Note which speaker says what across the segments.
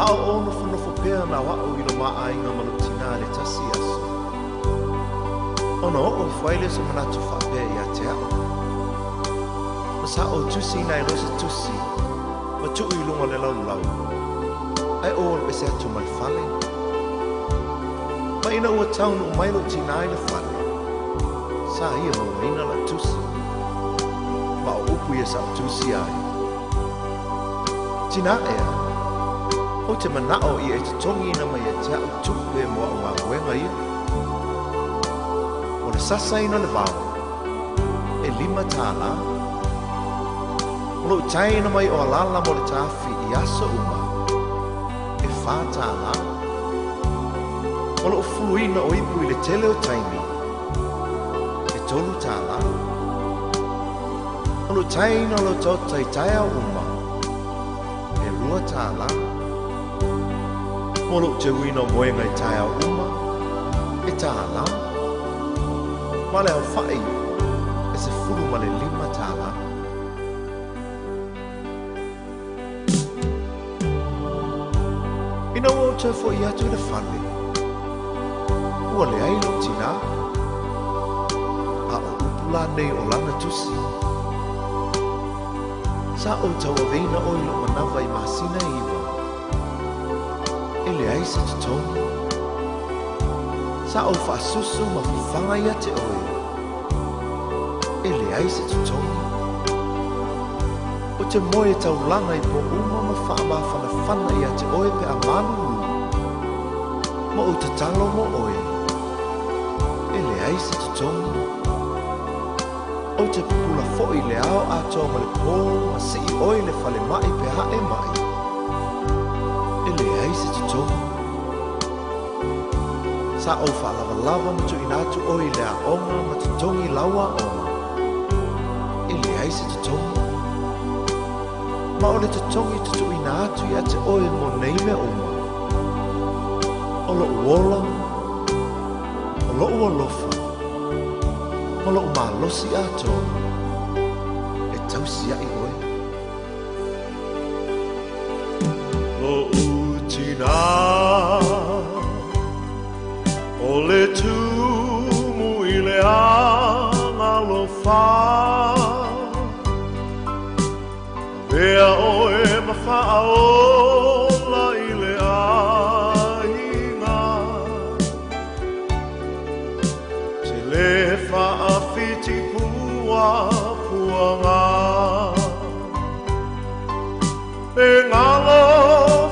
Speaker 1: A o ou nofonofo pea na o a'u i lo maʻaiga ma lou tinā i le tasi aso, ona oo ifo ai lea o se manatu faapea ia te a'u. Ma sa ou tusiina ai loa se tusi ma tuu i luga o le laulau, ae ou alu ese atu ma le fale. Ma ina ua taunuu mai lou tinā i le fale, sa ia mauaina la'u tusi. Ma o upu ia sa ou tusia ai. Tinā ea, ou te mana'o ia e totogiina mai ia te a'u tupe mo a'u galuega ia. O le sasaina o le vao, e $5. O lo'u taeina mai o alala mo le tafi i aso uma, e $4. O lo'u fuluina o ipu i le tele o taimi, e $3. O lo'u taeina o lau taota i taeao uma, e $2. Mo lo'u teuina o moega i taeao uma, e $1. Ma le aofa'i e $15. Ina ua ou toe fo'i atu i le fale, ua leai lou tinā. A o upu lanei o lana tusi. Sa ou tauaveina oe i lou manava i masina e 9. E leai se totogi. Sa ou faasusu ma fafaga ia te oe. E leai se totogi. Ou te moe taulaga i pō uma ma faamafanafana ia te oe pe a malulu. Ma ou tatalo mo oe. E leai se totogi. Ou te pupula fo'i le ao atoa ma le pō ma sii oe i le falema'i pe a e ma'i. E leai se totogi. Sa ou faalavalava ma tuuina atu oe i le aoga ma totogi lau aoga. E leai se totogi. Ma o le totogi tutuuina atu ia te oe mo nei mea uma. O lo'u ola, o lo'u alofa, ma lo'u malosi atoa, e tausia'i oe.
Speaker 2: Lo'u tinā, o le tumu i le agalofa. Avea oe ma faaola i le aiga. Te le faafiti pua puaga. E ngalo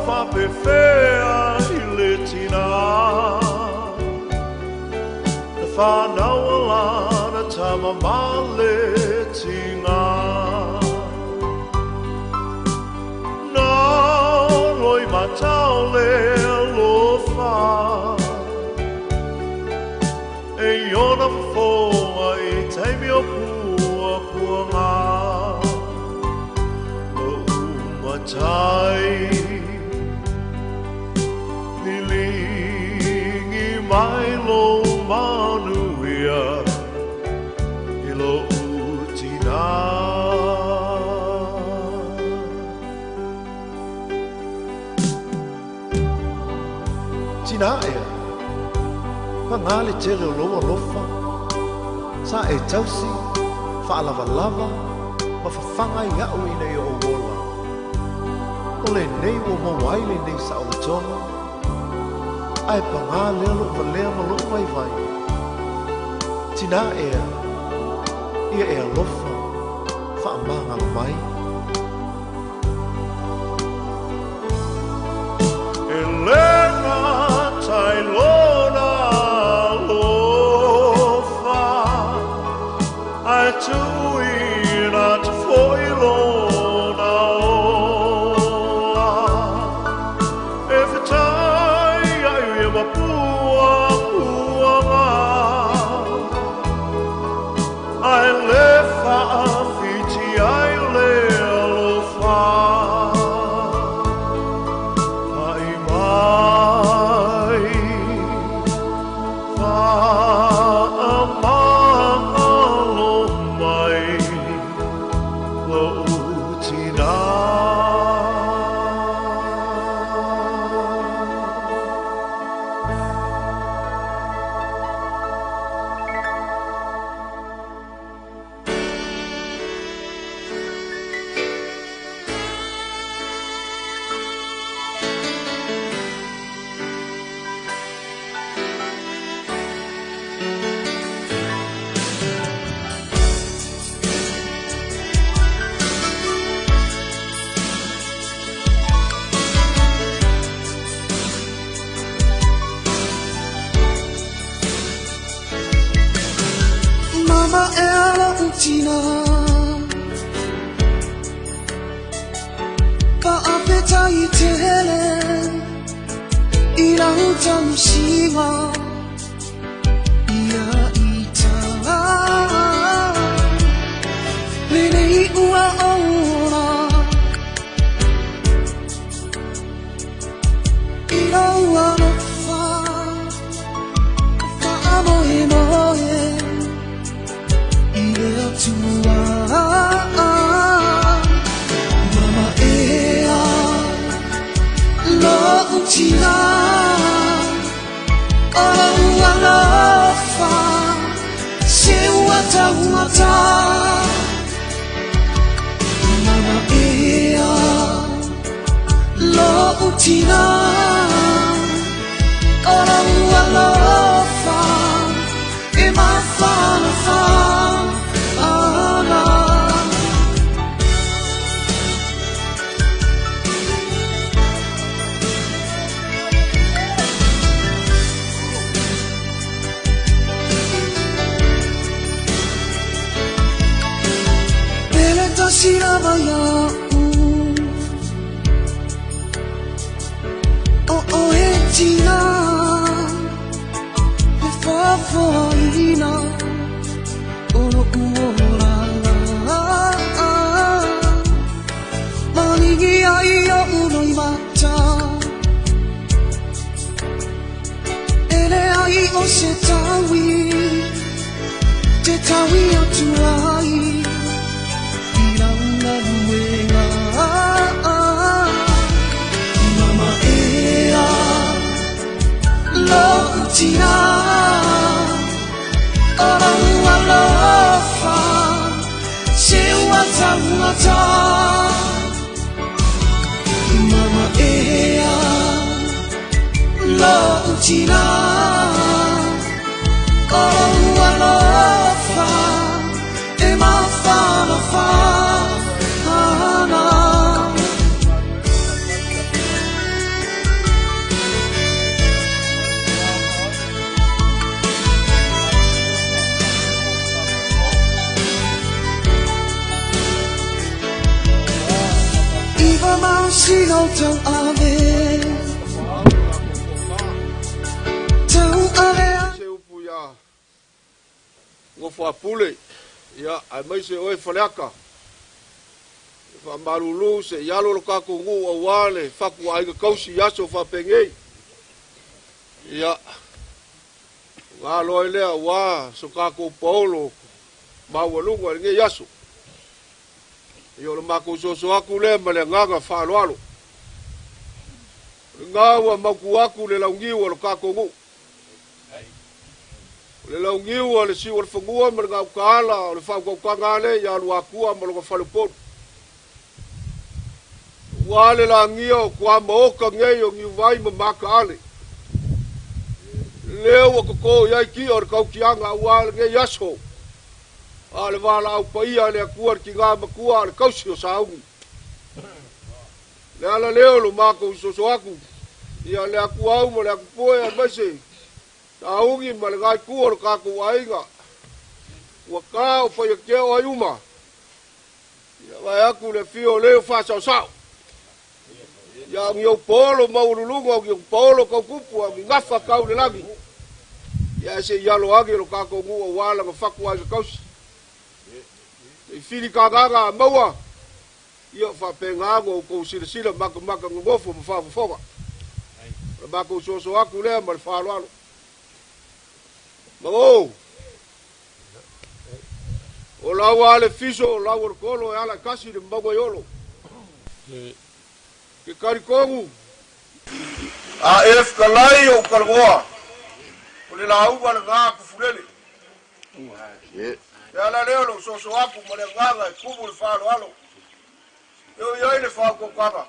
Speaker 2: faapefea i le tinā. Na whanau lana tama ma le tinga. Na loi matau le alofa. E iona fofoga i taimi o pua puaga. Lo'u matai lilingi mai lo manuia i lo'u tinā.
Speaker 1: Tinā ea, pagā le tele o lou alofa. Sa e tausi, faalavalava, ma fafaga ia'u ina ia ou ola. O lenei ua maua ai lenei saolotoga. Ae pagā lea lo'u valea ma lo'u vaivai. Tinā ea, ia e alofa, faamagalo mai.
Speaker 2: E le gata i lona alofa, ae tuuina atu fo'i lona ola. E fetai ai ia ma pua puaga. Ae le faafiti ai le
Speaker 3: tina Fa'afetai tele I lau tausiga Ia ita Lenei ua ola I lou alofa Fa'amoemoe I le Atua Mama ea Lo'u tina O lou alofa Se ua taugata Mama ea Lo'u tina O lou alofa E mafanafana ana. Pele tasi lava ia'u O oe tina E faafoaina O lo'u olaga Maligi ai o'u loimata E leai o se taui Te taui atu ai I lau galuega Mama ea Lo'u tina O lou alofa Se ua taugata Mama ea Lo'u tina O lou alofa E mafanafana ana. Iva masina o tauave Tauave
Speaker 4: Se upu ia gofo a pule, ia aemaise oe Faleata. E faamalulu se i alo lo tatou nuu auā le fatu aiga tausi i aso faapenei. Ia, galo ai lea auā so tatou paolo maualuga i lenei aso. Ia o le matou soso atu lea ma le agaga faaaloalo. O lena ua mautu atu le launiu a lo tatou nuu. O le launiu a le siu o le fanua ma le gautaala o le faautautaga ale ia Luatua ma lona faleupolu. Ua le lagia o tuamaota nei o Niuvai ma Mataale. Lea ua totō i ai tia o le tautiaga auā lenei aso. A le valaau paia a le Atua le tinā matua a le tausi o Sauni. Le ala lea o lo matou soso atu, ia le Atua au ma le Atupoe aemaise Sauni ma le gaitu o le tatou aiga. Ua tā o Faiatea o ai uma. Ia vae atu le afio o leo faasaosao. Ia o ni ou paolo maualuluga o ni ou paolo tautupu a o ni gafa tau le lagi. Ia e se i alo age lo tatou nuu auā lana fatu aiga tausi. Se i fili kagaga a maua. Ia o faapega ona outou silasila matamata nonofo ma faafofoga. O le matou soso atu lea ma le faaaloalo. Mago! O lau a le fiso o lau o le tolo e ala i kasi le mauga i Olo. Ke talitonu. A e fetalai ou talanoa, o le lauga lena a Tufulele. Le ala lea o lou soso atu ma le agaga e tumu le faaaloalo. E oi ai le faautautaga.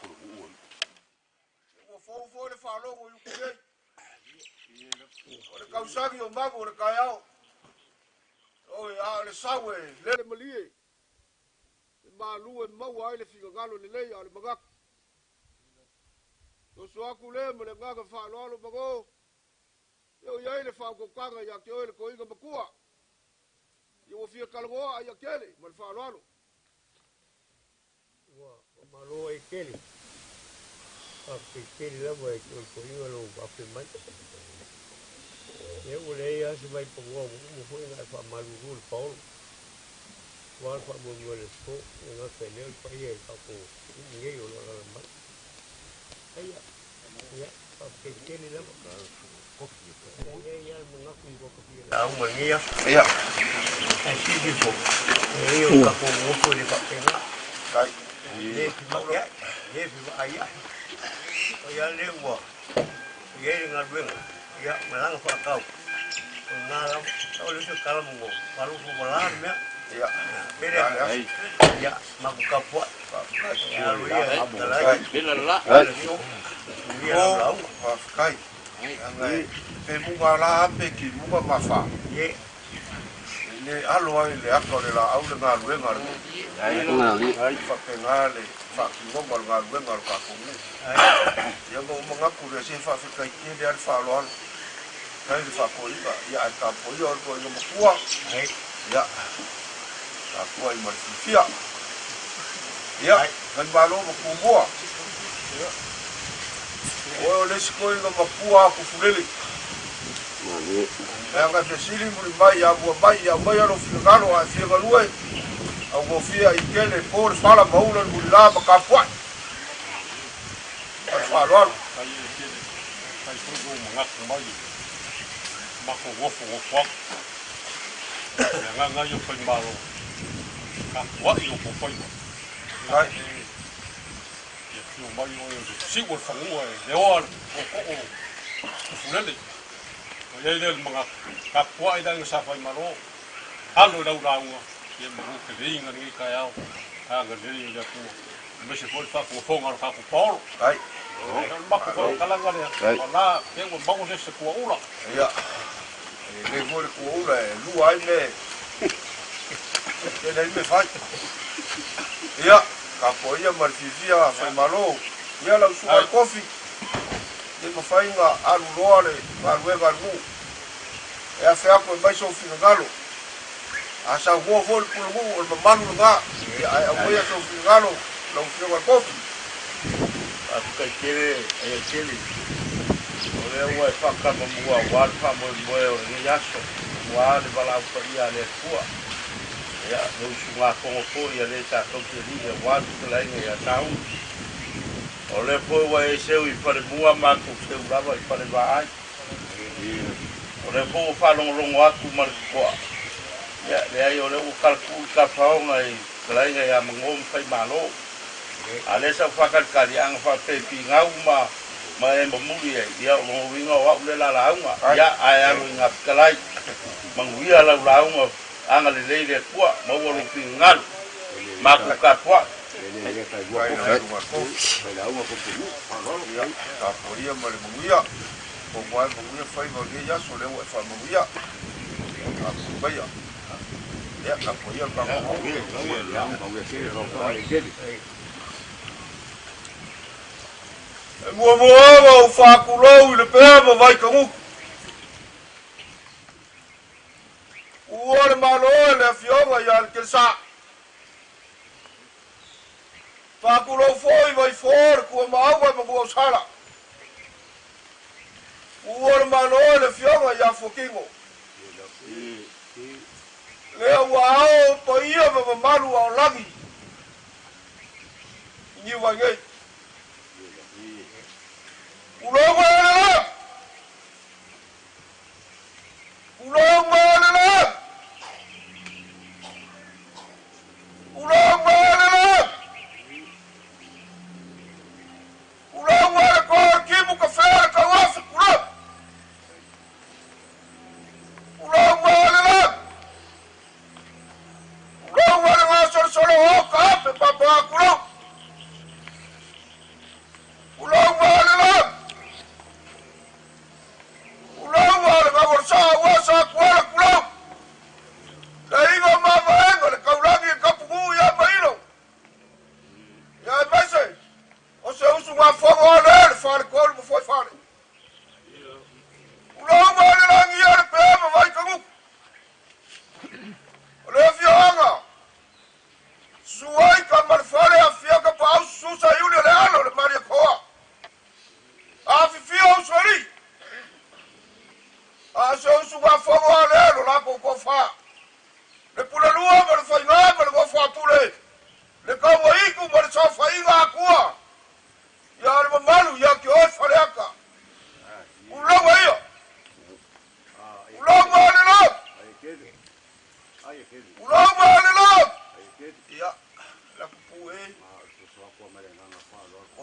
Speaker 4: Ua fou foi le faalogo i uta nei. O le tausagi o magu o le taeao. Oi, a o le sau e lele malie. E malu e maua ai le finagalo lelei a o le manatu. Soso atu lea ma le agaga faaaloalo mago. E oi ai le faautautaga ia te oe le toeaina matua. Ia ua fia talanoa ai tele ma le faaaloalo.
Speaker 5: Ua faamalo ai tele. Faafetai tele lava i le toeaiga lou afe mai. Ia ua leai lava se vaipanoa ua uma foi ona e faamalulu i le paolo aua le faamoemoe o le aso, e le gata i lea o le paia i tatou nuu nei o lo o alaala mai. Aia, ia, faafetai tele lava. Ia i ai lava le manatu i Lauga i lenei aso.
Speaker 4: Ia.
Speaker 5: Ae sili foi, e o tatou nofo i le faapena. E le fevaai, le fevaai ai. O ia lea ua i ai le galuega, ia malaga faatau. O lena lava, o le se tala mo palofo wala le mea.
Speaker 4: Ia.
Speaker 5: Pele, ia, maku tapuai. Ia alu ia, talai. Ia lau lauga.
Speaker 4: Faafetai. Leaga e pe muga la pe ki muga ma fa.
Speaker 5: Ie.
Speaker 4: E le alo ai le aka o le laau le galuega a le nuu. Faapena le faatinoga o le galuega a le tatou nuu. Ia ma ua manatu lea se faafetai tele lava le faaaloalo. Faafetai le faatoaiga, ia ae tapuaia o le toeaina matua. Ia, tapuai ma le fiafia. Ia, faimalo ma tumua. O oe o le isi toeaina matua a Tufulele. Leaga e fesili muli mai, ia mua mai, ia aumaia lou finagalo a e fia galue, augofie ai tele, po le fala ma ula le mulila ma tapuai. Ma le faaaloalo.
Speaker 6: Faafetai e tele, faafetai foi lou manatu mai i matou nofonofo atu. O le agaga ia o Faimalo, tapuai o outou faiva.
Speaker 4: Ai.
Speaker 6: Ia afio mai oe o le siu o le fanua e leoa le tootoo o Tufulele. Ona i ai lea o le manatu, tapuai le aiga sa Faimalo, alo i lau lauga, ia manu teleiga lenei taeao, agalelei o le Atua, aemaise foi le faafogafoga a lo tatou paolo.
Speaker 4: Ai.
Speaker 6: O le matou faamatalaga lea, o la pe ua maua se isi tuaula.
Speaker 4: Ia, e lelei foi le tuaula e lua ai mea e tele ai mea fai. Ia, tapuaia ma le fiafia Faimalo. Ia, lau susuga i le kofi, le mafai ona alu loa le galuega a le nuu. E afe atu e mai sou finagalo. A saunoa foi le pulenuu, o le mamalu lena. Ia, ae aumaia sou finagalo, lau Afioga i le kofi.
Speaker 7: Faafetai tele aia tele, o lea ua e faatamamua aua le faamoemoe o lenei aso, aua le valaau paia a le Atua. Ia, le usugafono foi a le sa tausialii aua le fetalaiga ia Sauni. O lea foi ua e seu i falemua, matou seu lava i falevaai. O lea foi ua faalogologo atu ma le totoa. Ia, leai, o lea ua talatuu i tafaoga i fetalaiga ia Magō ma Faimalo. A lea sa ou faatalitali, ana faapea e pigau ma ma e mamuli ai, ia o lona uiga o au le la lauga. Ia, ae alo i ngā fetalai, manuia lau lauga, agalelei le Atua, maua lou finagalo, matou tapuai.
Speaker 4: Faafetai lau Afioga i le kofi. Ia, tapuaia ma le manuia. Pau ai manuia faiva o lenei aso, lea ua e faamanuia. Tapuai maia. Ia, tapuaia le tatou nuu. E muamua ona ou faatulou i le pea ma Vaitagutu. Ua le Malo e le Afioga ia Letelesa. Faatulou foi Vaifo le Tuamaauga ma Nuuausala. Ua le Malo e le Afioga ia Fuatino. Lea ua ao paia ma mamalu ao lagi i Niu ai nei. Uloga e le la! Uloga e le la! Uloga e le la! Uloga e le koa kimu ka fea le kauafi kula! Uloga e le la! Uloga e le gasolosolo o ka ape papa kula! Uloga e le la! Uloga e le gagolosa ua sa kua.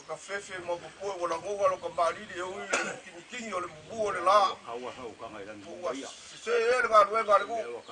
Speaker 4: ka fefe ma popoe ua lagoga lo ka maalili e ui i le kinikingi o le mumu o le lā. Ua sesē ea le galuega a le nuu.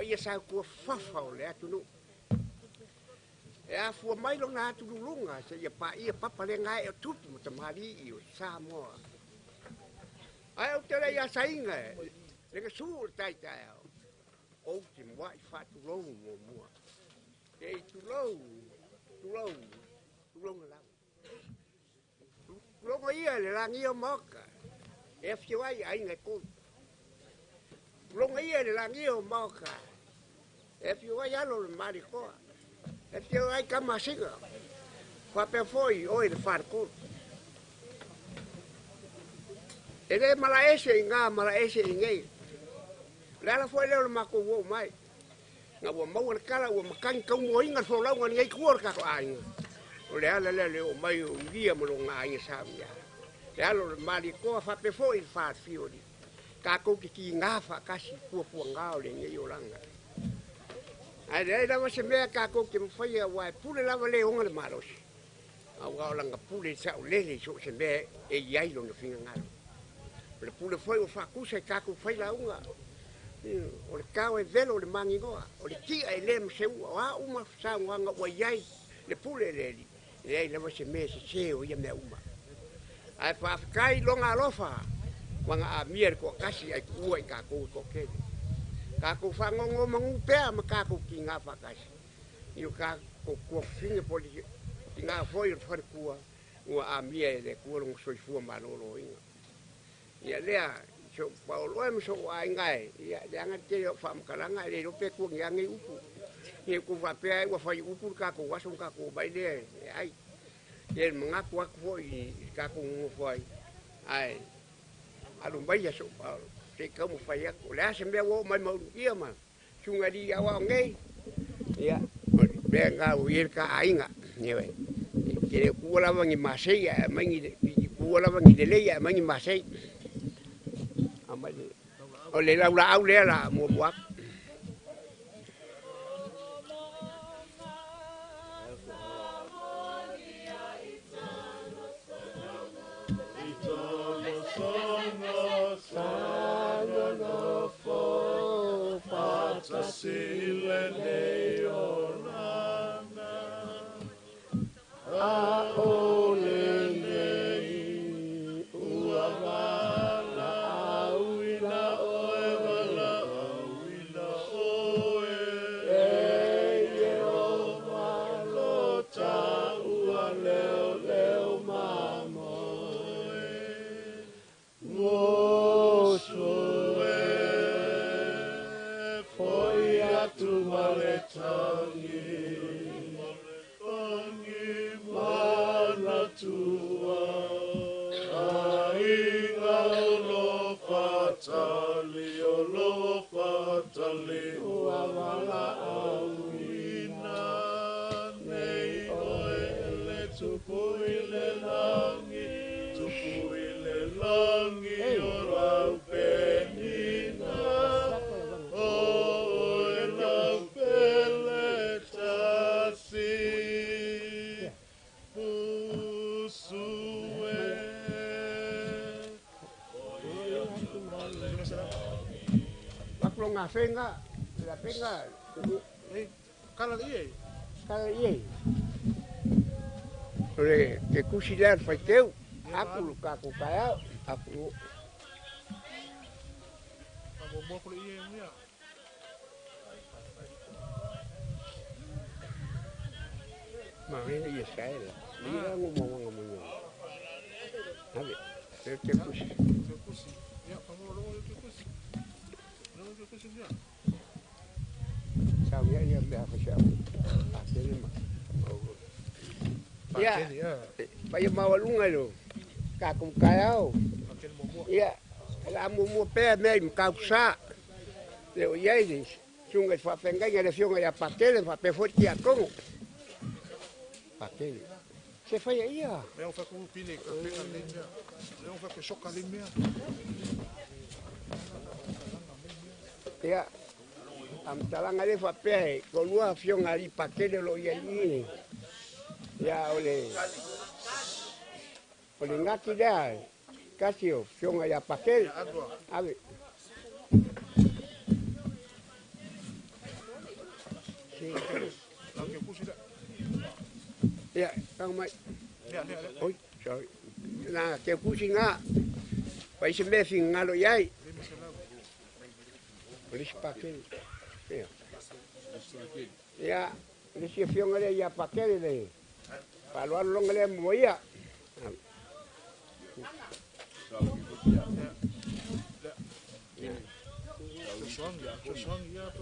Speaker 5: Ia sa kua fafa o le atunu. E afua mai lona atululuga seia paʻia papa le gae o tupu ma tamalii o Samoa. Ae ou te lei asaiga le gasū o le taitaeao ou te muaʻi faatulou muamua. E tulou, tulou, tulouga lava. Puloga ia le lagi o maoka e afio ai aiga e tolu. Puloga ia le lagi o maoka e afio ai alo o le Malikoa. E afio ai Kamasiga. Faapea foi oe le faletolu. E le malaese i gā malaese i nei. O le ala foi lea o le matou oo mai. Na ua maua le tala ua matagi taumuaina le folauga a lenei itu o le tatou aiga. O le ala lea o le oo mai o Ulia ma lona aiga Saunia. Le alo o le Malietoa faapea foi le Falefioli. Tatou te tiga faatasi i puapuaga o lenei olaga. Ae leai lava se mea tatou te mafaia aua e pule lava le ona le malosi. Aua o lana pule i saolele i so o se mea e i ai lona finagalo. O le pule foi ua faatusa i tatou failauga. O le tao e velo i le maninoa, o le tia e le ma seua, o a uma saunoaga ua i ai le pule a le Alii, e leai lava se mea e sese o ia mea uma. Ae faafetai i lona alofa ua na amia i le toatasi ae tuua i tatou e toatele. Tatou faanonomanu pea ma tatou tiga faatasi i o tatou tuafafine po o le tina foi o le faletua ua amia e le Atua lona soifua maloloina. Ia lea, si ou paoloe ma sou aiga e, ia leaga le tele o au faamatalaga ae le iloa pe tua ni a nei upu. Ia tou faapea ai ua fai upu le tatou aso ma tatou omai lea e ai. Ia le manatu atu foi i le tatou nonofo ai, ae alu maia sou paolo se i taumafai atu. O le a se mea ua oo mai Mauluia ma Susuga i alii aoao nei, ia, o le mea lena ua i ai le ta aiga. Ioe. E le o tuua lava ni masei ae aumai ni, tuua lava ni lelei ae aumai ni masei. Aumai le, o le laulaau lea la muamua atu. Fenga, la fenga.
Speaker 4: Kala le ie.
Speaker 5: Kala le ie. O le ke kusi lea le faiteu. Aku lo kākou taeao. Aku lo.
Speaker 4: Mo mo le ie ia.
Speaker 5: Ma vena ia saela. Ia ngo mo ngo mo. Ave. Te ke kusi.
Speaker 4: Ke kusi. Ia, pa mo lo ke kusi. Lo ke kusi ia.
Speaker 5: Sau ia ia mea fa sau. A tele ma. Ia. Paia maualuga i lo tatou taeao. Ia, o le a muamua pea mea i Matautusa. Le o i ai le susuga i le faafeagaiga le Afioga ia Patele faapea foi le Tiakono. Patele. Se faia ia.
Speaker 4: Lea o fai pine ka pena le mea. Lea o fai soka le mea.
Speaker 5: Ia, faamatalaga lea faapea e toalua afioga a alii Patele o lo o i ai i i. Ia, o le o le gati lea tasi o afioga ia Patele. Ave. Ia, tau mai. Oi, sorry. Na, ke kusi ngā. Pai se mea finagalo i ai. O le isi Patele. Ia. Ia, le isi afioga lea ia Patele le faaaloalo longa lea mo ia.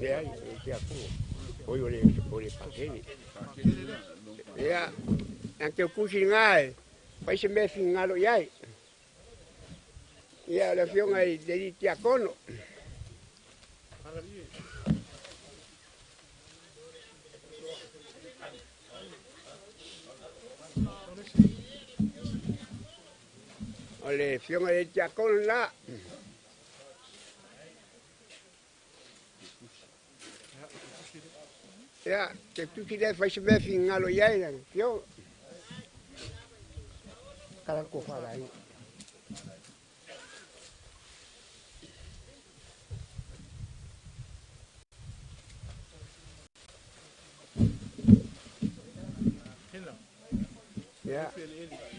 Speaker 5: Ia, tiakono. Oi o le pakele. Ia, ang te kusi ngai, pai se me fingalo iai. Ia, le afioga i le tiakono. O le afioga i le tiakono la. Ia, te tusi le fai se mea fingalo iai la afioga. Kala ko whala i. Ia,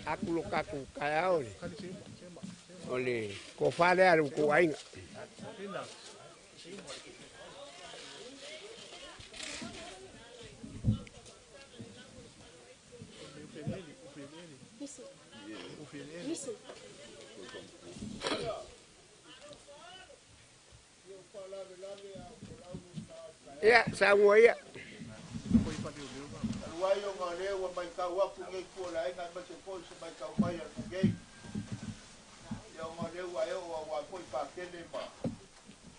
Speaker 5: aku lo kaku kaya ole. Ole, ko whala aru ko ainga. Ia, sa mua ia.
Speaker 4: Ai o ngā leo mai kau aku ngei kua la inga ma se foi se mai kau mai al ngei. Ia o ngā leo ai o wa foi pa kele ma.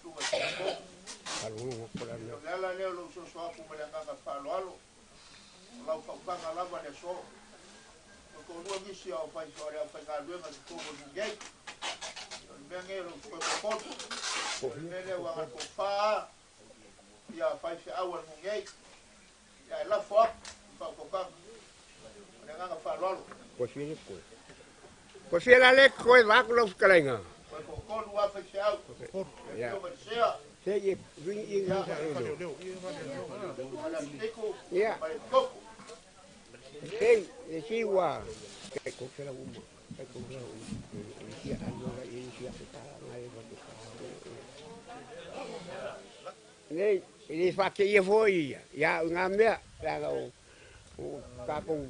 Speaker 4: Suga se ko.
Speaker 5: Alu ko la
Speaker 4: leo. Le ala leo lo so so aku me nganga fa lo alo. Lau fa kanga lava le so. Ko rua nisi au fai so le fai ka luenga se ko ngei. O le mea ngei lo ko ko. O le mea leo wa ko fa. Ia fai se au al ngei. Ia la fo
Speaker 5: Ko fia koe. Ko fia la le koe vaku lau whakalainga. Ia. Se ie ringi i ngā reo. Ia. Tei, e siwa. Kai ko fela uma. Kai ko fela uma. E sia anora, e sia te taha, ngai e wate taha. Nei, e le whake ia foi ia. Ia, ngā mea, ranga o kākou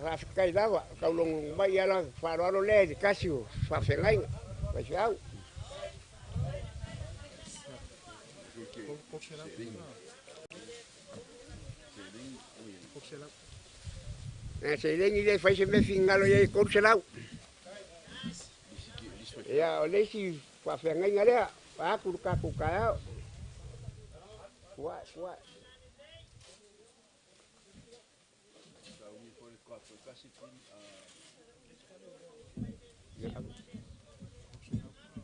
Speaker 5: whawhikai lava, kaulongo mai ala wharoaro lea i te kasi o whawhengainga, whai au. Se lengi le whai se me whingalo ia i koru se lau. Ia, o leisi whawhengainga lea, whakuru kākou kai au. Kua, kua.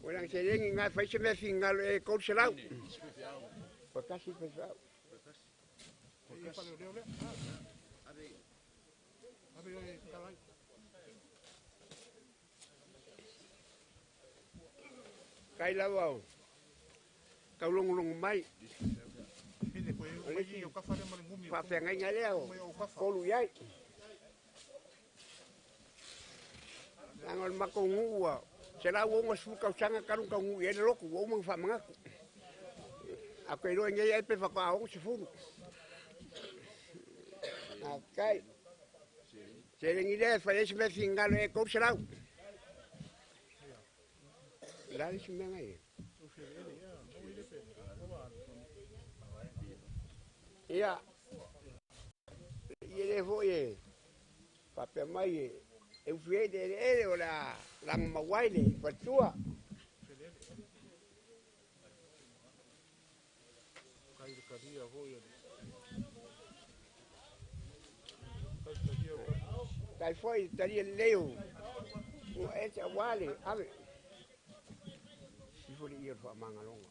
Speaker 5: Walang se lengi ngai fai se mea fingalo e koru se lau. Pakasi fai fau. Kai lau au. Kaulongolongo mai. Whawhengainga lea o kolu iai. Nanga o le mako ngua. Se lau onga suka o sanga karung kau ngu i ele loku, o umang whamangaku. Ako e roa ngei ai pe whaka onga se furu. Kai. Se lengi lea whai esi me whingalo e koru se lau. Lari si mea ngai e. Ia. Ia le foi e. Papea mai e. E ufi e te ele o la langa mawai le patua. Tai foi taria leo. O e te awale ave. Sifo le ia fa mangalonga.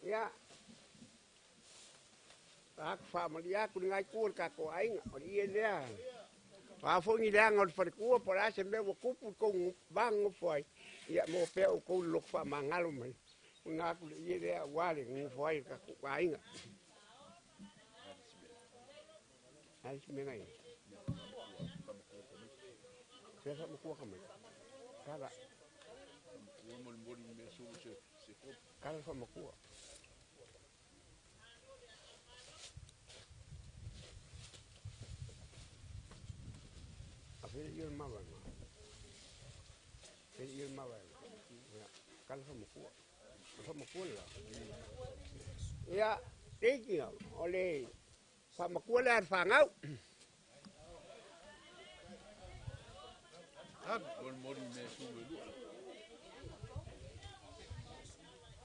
Speaker 5: Ia. Aku whaamalia aku ngai kua ka ko ainga o ia lea. Whafongi leanga o le wharekua po la se mea ua kupu kou vango foi. Ia mo pea o kou loko whaamangalo mai. Ngā aku le ia lea wale ngufo ai ka ko ainga. Ai se mea ngai. Se sa mokua ka mai. Kala.
Speaker 4: Molimoli mea sulu se kopu.
Speaker 5: Kala whamakua. A whire i o mawaenga. Whire i o mawaenga. Ia, kala whamakua. Whamakua la. Ia, teiki o le whamakua le ar whangau.
Speaker 4: Molimoli mea sulu e lua.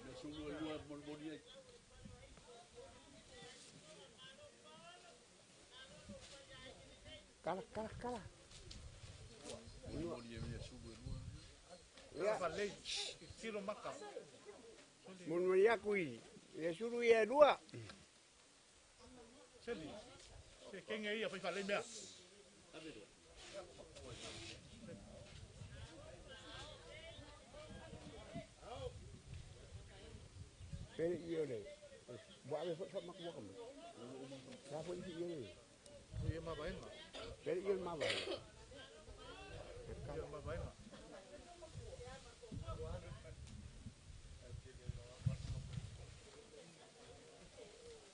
Speaker 4: Mea sulu e lua molimoli ai.
Speaker 5: Kala, kala, kala.
Speaker 4: Molimoli e mea sulu e lua.
Speaker 5: Ia.
Speaker 2: Falei, tiro maka.
Speaker 5: Molimoli aku i. Le sulu i e lua.
Speaker 2: Seli. Se kenge ia fai falei mea.
Speaker 5: Pere i o le. Wa ave fo makua kama. Sa fo i i le.
Speaker 2: Ia mawaenga.
Speaker 5: Pere i o mawaenga.
Speaker 2: Ia mawaenga.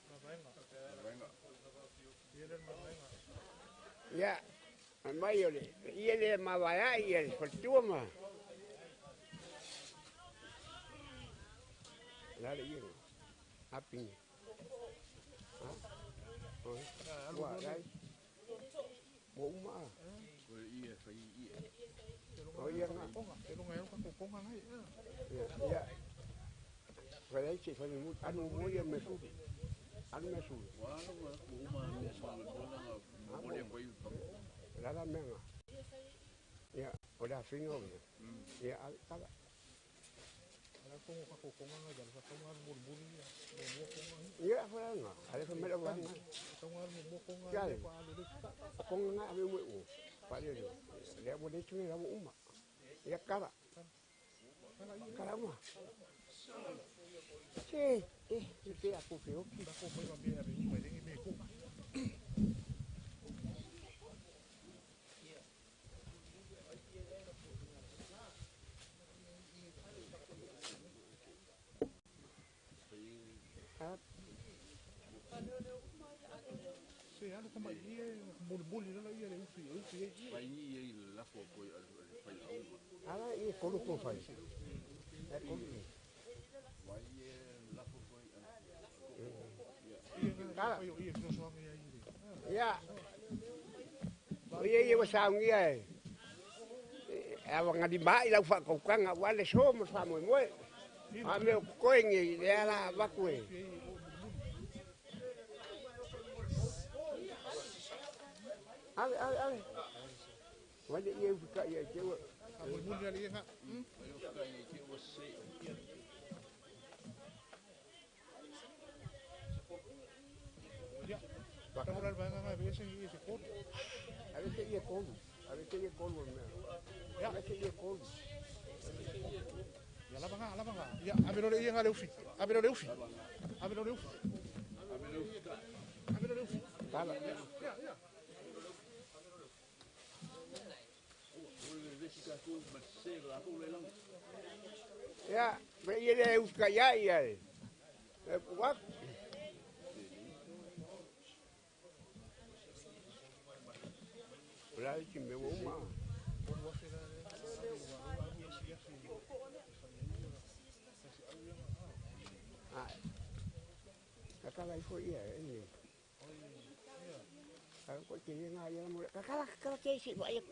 Speaker 2: Mawaenga. Ia le mawaenga.
Speaker 5: Ia. Mai o le. Ia le mawaea ia le fatua ma. La le ia. Api. Ha? Oi. Wa gai. Mo uma.
Speaker 4: Ko ia fai ia.
Speaker 5: O ia nga.
Speaker 2: Te lunga e ka konga ngai.
Speaker 5: Ia. Ia. Fai se fai mu anu mo ia me su. Anu me su.
Speaker 4: Wa wa ko uma mea sulu e lua nga molimoli e koi.
Speaker 5: La la menga. Ia, o la finga o ia. Ia, kala.
Speaker 2: Ala kongo ka konga ngai dal ka konga mo mo ia. Mo konga.
Speaker 5: Ia fa nga. Ale fa mela wa nga.
Speaker 2: Konga mo konga ia pa le le.
Speaker 5: Konga nga ave mo o. Pa le le. Le mo le tui la mo uma. Ia kala. Kala uma. Se, te a ko fe o ki.
Speaker 2: Ka ko foi ma me ave uma le me ko. Se ala tama ia molimoli la ia le ufi ia.
Speaker 4: Fai ia i le lafo ko i le fai auga.
Speaker 5: Ala ia kolu ko fai. E kolu.
Speaker 4: Vai ia lafo ko i.
Speaker 5: Kala.
Speaker 2: Ia ko so ia ia.
Speaker 5: Ia. O ia ia wasaungia e. E wanga di mai lau whakaukanga wa le so mo wha moe moe. A me o koengi le ala waku e. Ave, ave, ave. Wale ia ufika ia te ua.
Speaker 2: A molimoli ale ia nga.
Speaker 4: Ia ufika ia te ua se.
Speaker 2: Ia. Kamura vaenga ngai vese ia se kolu.
Speaker 5: Ave se ia kolu. Ave se ia kolu mea.
Speaker 2: Ia.
Speaker 5: Ave se ia kolu.
Speaker 2: Ia lava nga, lava nga. Ia ave lo le ia nga le ufi. Ave lo le ufi. Ave lo le ufi.
Speaker 4: Ave le ufi.
Speaker 2: Ave lo le ufi.
Speaker 5: Kala.
Speaker 2: Ia, ia.
Speaker 5: Ia, me ia le ufika ia ia e. E wak. Ora i me uma. Ah. Kakala ifo ia e. Ka ko te nga ia mo. Kakala kakala te si wa ia.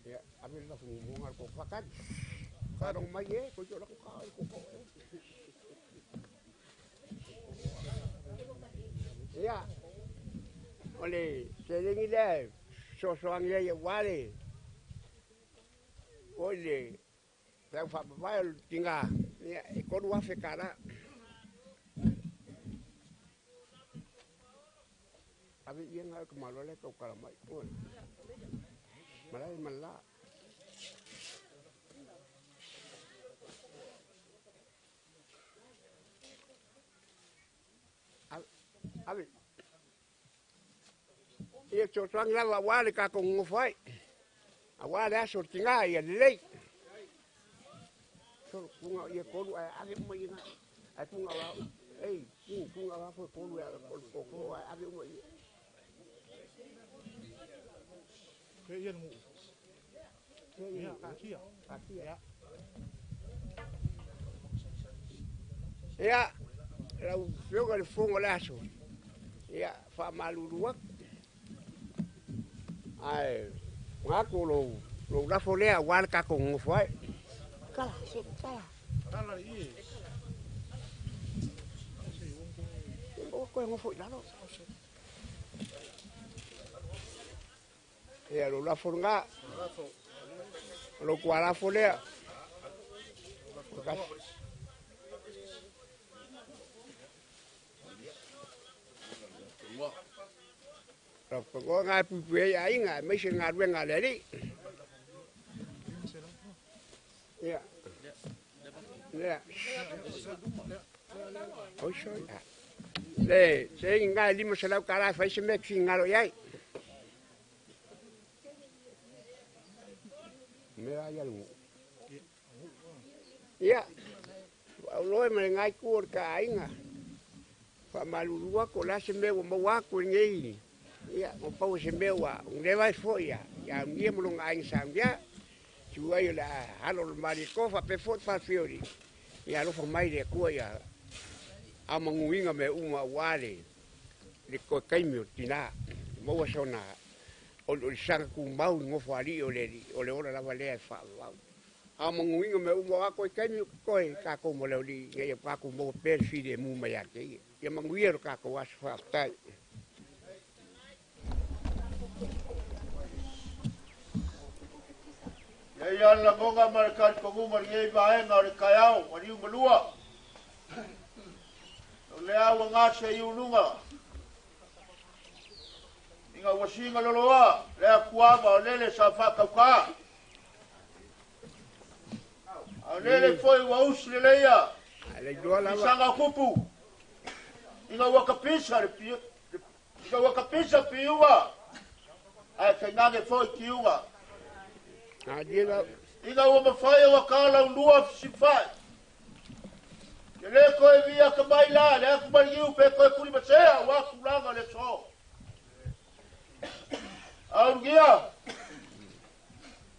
Speaker 5: Ia, ave la fu mo ngal ko fakan. Ka rong mai e, ko jo la ko ka ko ko. Ia. Ole, se lengi le so so angia ia wale. Ole, tau fa vai tinga. Ia, e koru afe kara. Ave ia nga ko malo le ko kala mai. Ole. Malai mala. Ave. Ia fesoasoani lava aua le tatou nonofo ai, aua le aso o le tina ia lelei. Solo tuga ia tolu ae ave uma i ina. Ae tuga o ei, tuga o afo tolu e o le toto ae ave uma i.
Speaker 2: Ia le nuu. Ia, taatia.
Speaker 5: Taatia. Ia, lau Afioga i le Fofoga o le aso, ia, faamalulu atu. Ae manatu o lou lafo lea aua le tatou nonofo ai. Tala, se tala.
Speaker 2: Tala i e.
Speaker 5: O koe nofo i lalo. Ia, lou lafo lena. O lou tualafo lea. O ngā pupu e aiga, mai se galuega a le Alii. Ia. Lea. Oi soi. Le, se ngai 500 tala fai se mea finagalo i ai. Mea ia le Ia, auloe ma le ngai ku o le ka aiga. Faamalulu atu o le a se mea ua maua atu i lenei. Ia, ua pau se mea ua leva ai foi ia aunia ma lona aiga sa aunia. Tu ai o le a alo o le Malietoa faapea foi le Falefioli. Ia alofa mai le Atua ia amanuiga mea uma aua le toe taimi o le tina. Maua sona oliolisaga tumau i nofoalii o le alii, o le ola lava lea e faavavau. Amanuiga mea uma o a toe taimi o totoe tatou ma le alii ina ia tatou maua pea le filemu mai ia te ia. Ia manuia lo tatou aso faafetai.
Speaker 4: Ia ia le lagoga ma le talitonuga i lenei vaega o le taeao maliu malua. O lea ua gase i uluga. Ina ua singa loloa le akuava o lele sa whakauka. A o lele foi ua usi leleia.
Speaker 5: Le iloa lava.
Speaker 4: Sanga kupu. Ina ua kapisa le pio. Ina ua kapisa piuga. Ae kainage foi kiuga. Ina ua mawhai ua kala ulua fisifai. Ke le koe via ka mai la, le aku mariu pe koe kuri masea, ua kulanga le so. Aurgia,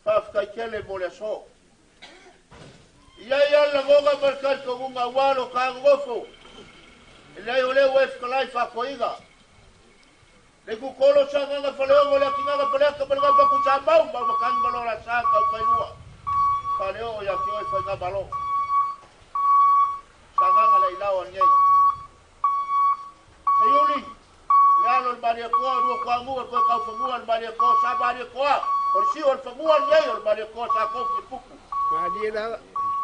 Speaker 4: whawhikai kele mo le so. Ia ia la ngonga markai ko ngunga walo ka ngofo. E lei o le ue whakalai whakoiga. Le kukolo sa nganga whaleongo le akinganga whaleaka malanga paku sa mau, mau makangi malora sa kau kailua. Whaleo ia ki oi whainga malo. Sa nganga le ilao an nei. Te yuli, le alo le maria koa, rua koa ngua, koe kau whangua le maria koa, sa maria koa. O le sio o le whangua nei o le maria koa, sa kofi e pupu.
Speaker 5: Maria lava.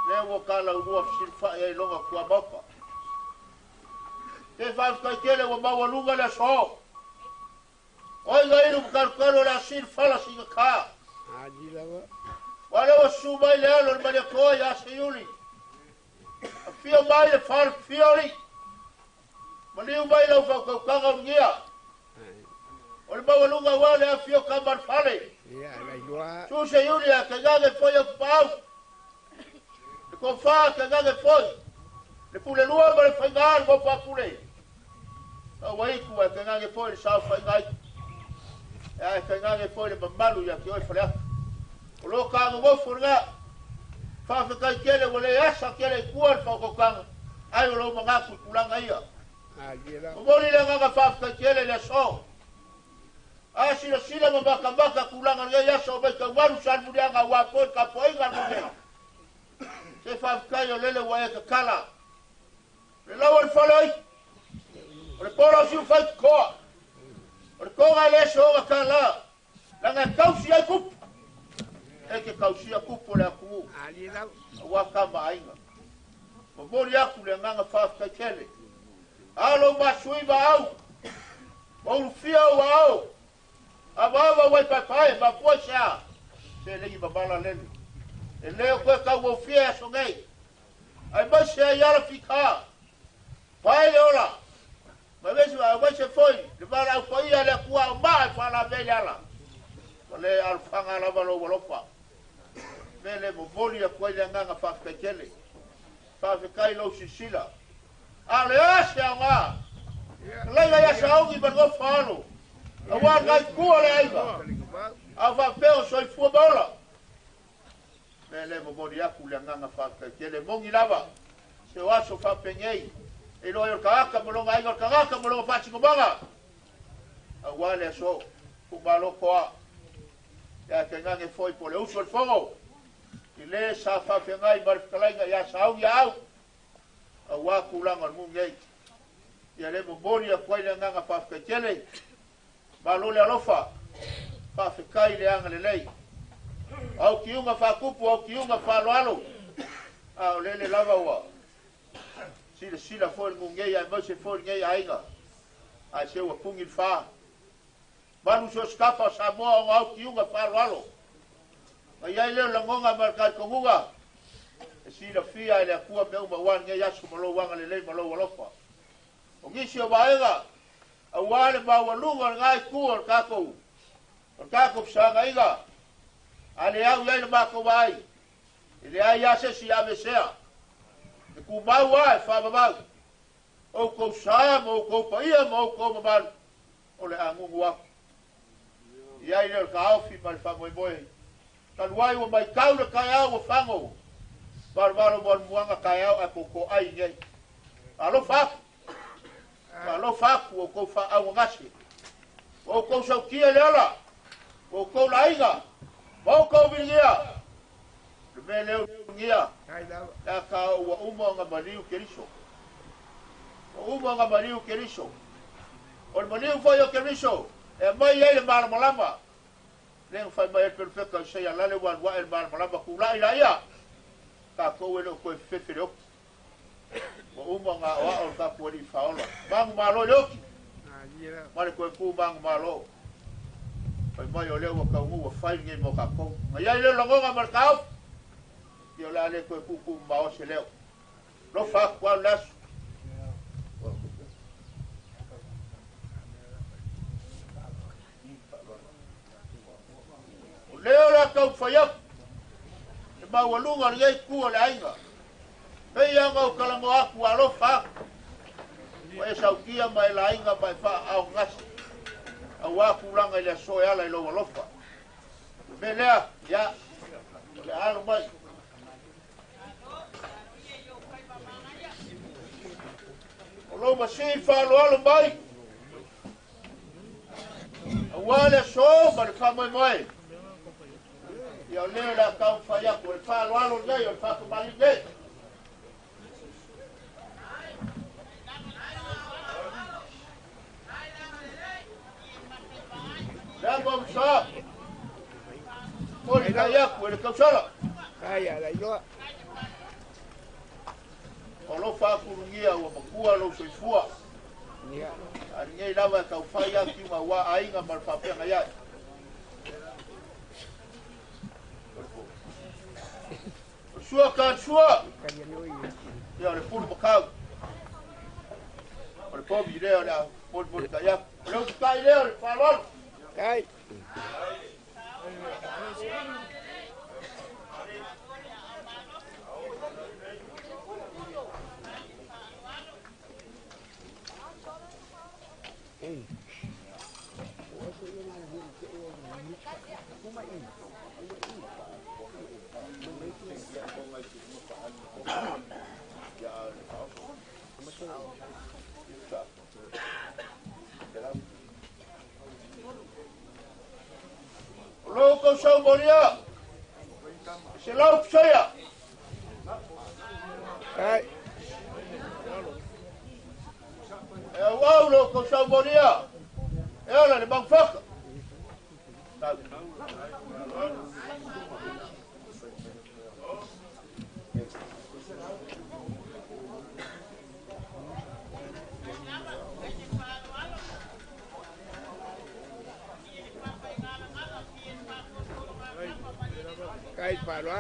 Speaker 4: Le ua kala urua whisilwhai ai longa kua mauka. Te whawhikai tele ua maualunga le aso. Oi nga iru mkarukaru le asir whala singa ka.
Speaker 5: Adi lava.
Speaker 4: Wale ua su mai le alo le maria koa ia se yuli. A fia mai le whal fiori. Maliu mai lau whakaukanga ungia. O le maualunga ua le a fio ka marfale.
Speaker 5: Ia, la iloa.
Speaker 4: Su se yuli a kagage foi au pau. Le kofa kagage foi. Le pule lua ma le whainga le mopa pule. Ka waiku a kagage foi le sao whainga i. E a kagage foi le mamalu ia ki oi whale. O lo ka ngofo nga. Whawhekai kele wa le asa kele i kua le whakokanga. Ai o lo mangaku i kulanga ia. O mori le nganga whawhekai kele le so. A sila sila ma maka maka kulanga ngai asa o mai ka waru san murianga wa po ka poinga no. Se whawhekai o lele wa e ka kala. Le lawa le whaloi. O le polo siu whai koa. O le konga le so ga kala. Langa kausi ai kupu. E ke kausi a kupu le aku. Ua kama ainga. Ma mori aku le nganga whawhekai kele. Alo masui ma au. Ma urufia ua au. A wawa wai papai, ma pua sea. Se lengi mamala lele. E leo koe kau wofia aso nei. Ai mai sea i ala fika. Pai le ola. Ma vesi wa wai se foi, le vala au paia le kua o maa e whala vele ala. O le alfanga lava lo walofa. Me le momoli a koe le nganga whawhekele. Whawhekai lo sisila. A le ase au ngā. Leila ia saongi ma ngo whalo. A wā ngai kua le aiga. A whawheo soifua maola. Me le momoli aku le nganga whawhekele. Mongi lava. Se o aso whapengei. E loa i o kaaka molonga aiga o kagaka molonga whatingomanga. A wā le aso. Kumalo koa. Ia te ngange foi po le uso le fongo. I le sa whawhengai marifkalainga ia saungi au. A wā kulanga o mungei. Ia le momori a koe le nganga whawhekele. Malo le alofa. Whawhekai le anga le lei. Au kiunga whakupu, au kiunga whaloalo. A o lele lava ua. Sila sila foi le mungei ai mause foi le ngei ainga. A se ua pungi le wha. Manu so skafa Samoa o au kiunga whaloalo. Ma iai leo langonga markai kongunga. E sila fia ele akua me uma wan ngei aso malo wanga le lei malo alofa. O ngisi o vaega. A wale maualuga o le ngai ku o le kākou. O le kākou pisanga iga. A le au iai le mākou vai. E le ai asesi a mesea. E ku mau ai whamamau. O kou sa ma o kou paia ma o kou mamalu. O le angungu aku. Iai leo le kaofi ma le whamoemoe. Taluai ua mai kau le kai au o whango. Valovalo mo le muanga kai au a koko ai nei. Alofa aku. Alofa aku o kou whaau ngasi. O kou saukia le ala. O kou laiga. O kou vilia. Le mea leo ngia. Ia ka ua uma nga maliu keriso. Ua uma nga maliu keriso. O le maliu foi o keriso. E mai ai le malamalama. Lenga whai mai el pelupeka o sei alale wan wa el malamalama kulai la ia. Ka kou e leo koe fefe le oki. Ua uma ngā oa o le kapu ali whaola. Mangu malo le oki. Mare koe ku mangu malo. Whai mai o leo wa kaungu wa whai ngei mo kakou. Ngai ai leo langonga ma le kaof. Ia o la le koe kuku mao se leo. Lofa aku au lasu. O leo la kau whai aku. E maualuga le ngei ku o le ainga. Pei anga o kalango aku alofa aku. Wa e saukia mai la ainga mai wha au ngasi. Au aku langa i le aso e ala i lau alofa. Me lea, ia, o le alo mai. O lau masi whalo alo mai. Au ale aso ma le wha mai mai. Ia o leo la kau whai aku. O le whalo alo nei, o le whakamali nei. Lea msa. Mori kai aku e le kausala.
Speaker 5: Kai ala iloa.
Speaker 4: O lo whakurungia ua makua lo soifua. A ngei lava e kau whai aki ma wa ainga ma le whapenga iai. O sua ka sua. Ia o le pulu makau. O le pomi leo le a mori mori kai aku. O leo kai leo le whalolo.
Speaker 5: Kai.
Speaker 4: Loko saumoria. Se lau psaia.
Speaker 5: Kai.
Speaker 4: E au loko saumoria. E ala le mangfaka.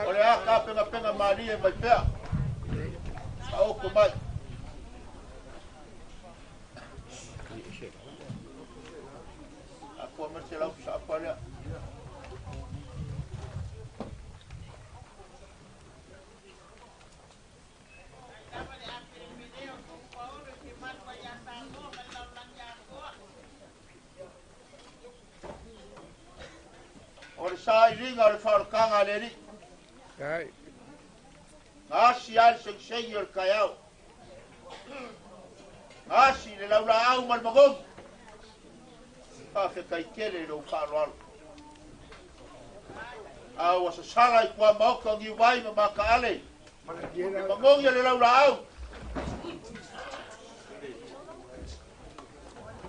Speaker 4: O le aka penga penga mali e mai pea. A oko mai. Afua mai se lau pusa apa lea. O le sailiga o le faaolataga a le Alii. Na asi ai le segisegi o le taeao. Na asi le laulaau ma le magogi. Faafetai tele i lou faaaloalo. A ua sasala i tuamaota o Niuvai ma Mataale. Le magogi o le laulaau.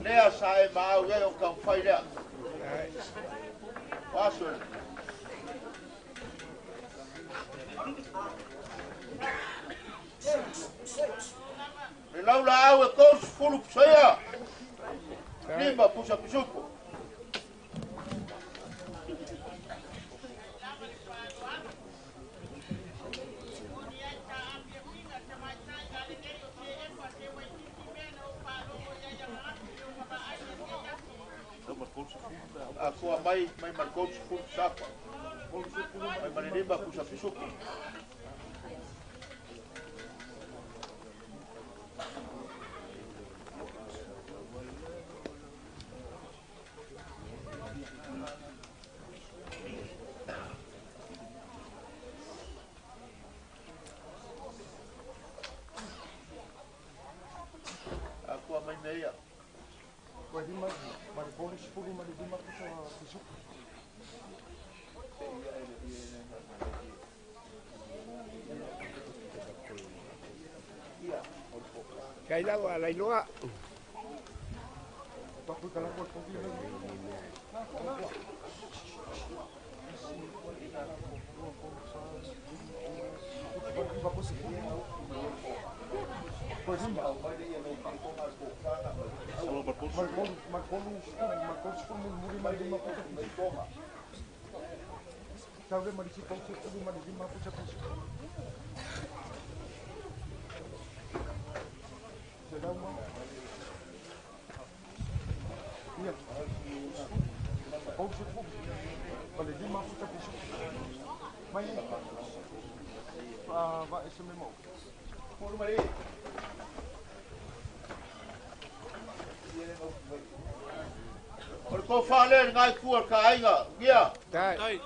Speaker 4: Lea sa e maau ai o taumafai lea. O aso le. Le laulaau e 30 pusaia. 5 pusa pisupo. Afua mai mai ma le 30 sapa. Mai ma le 5 pusa pisupo. Afua mai mea.
Speaker 5: Kai lau a lailoa.
Speaker 4: O le tofa lea le ngai tua le kaaiga, ugia.
Speaker 5: Tai.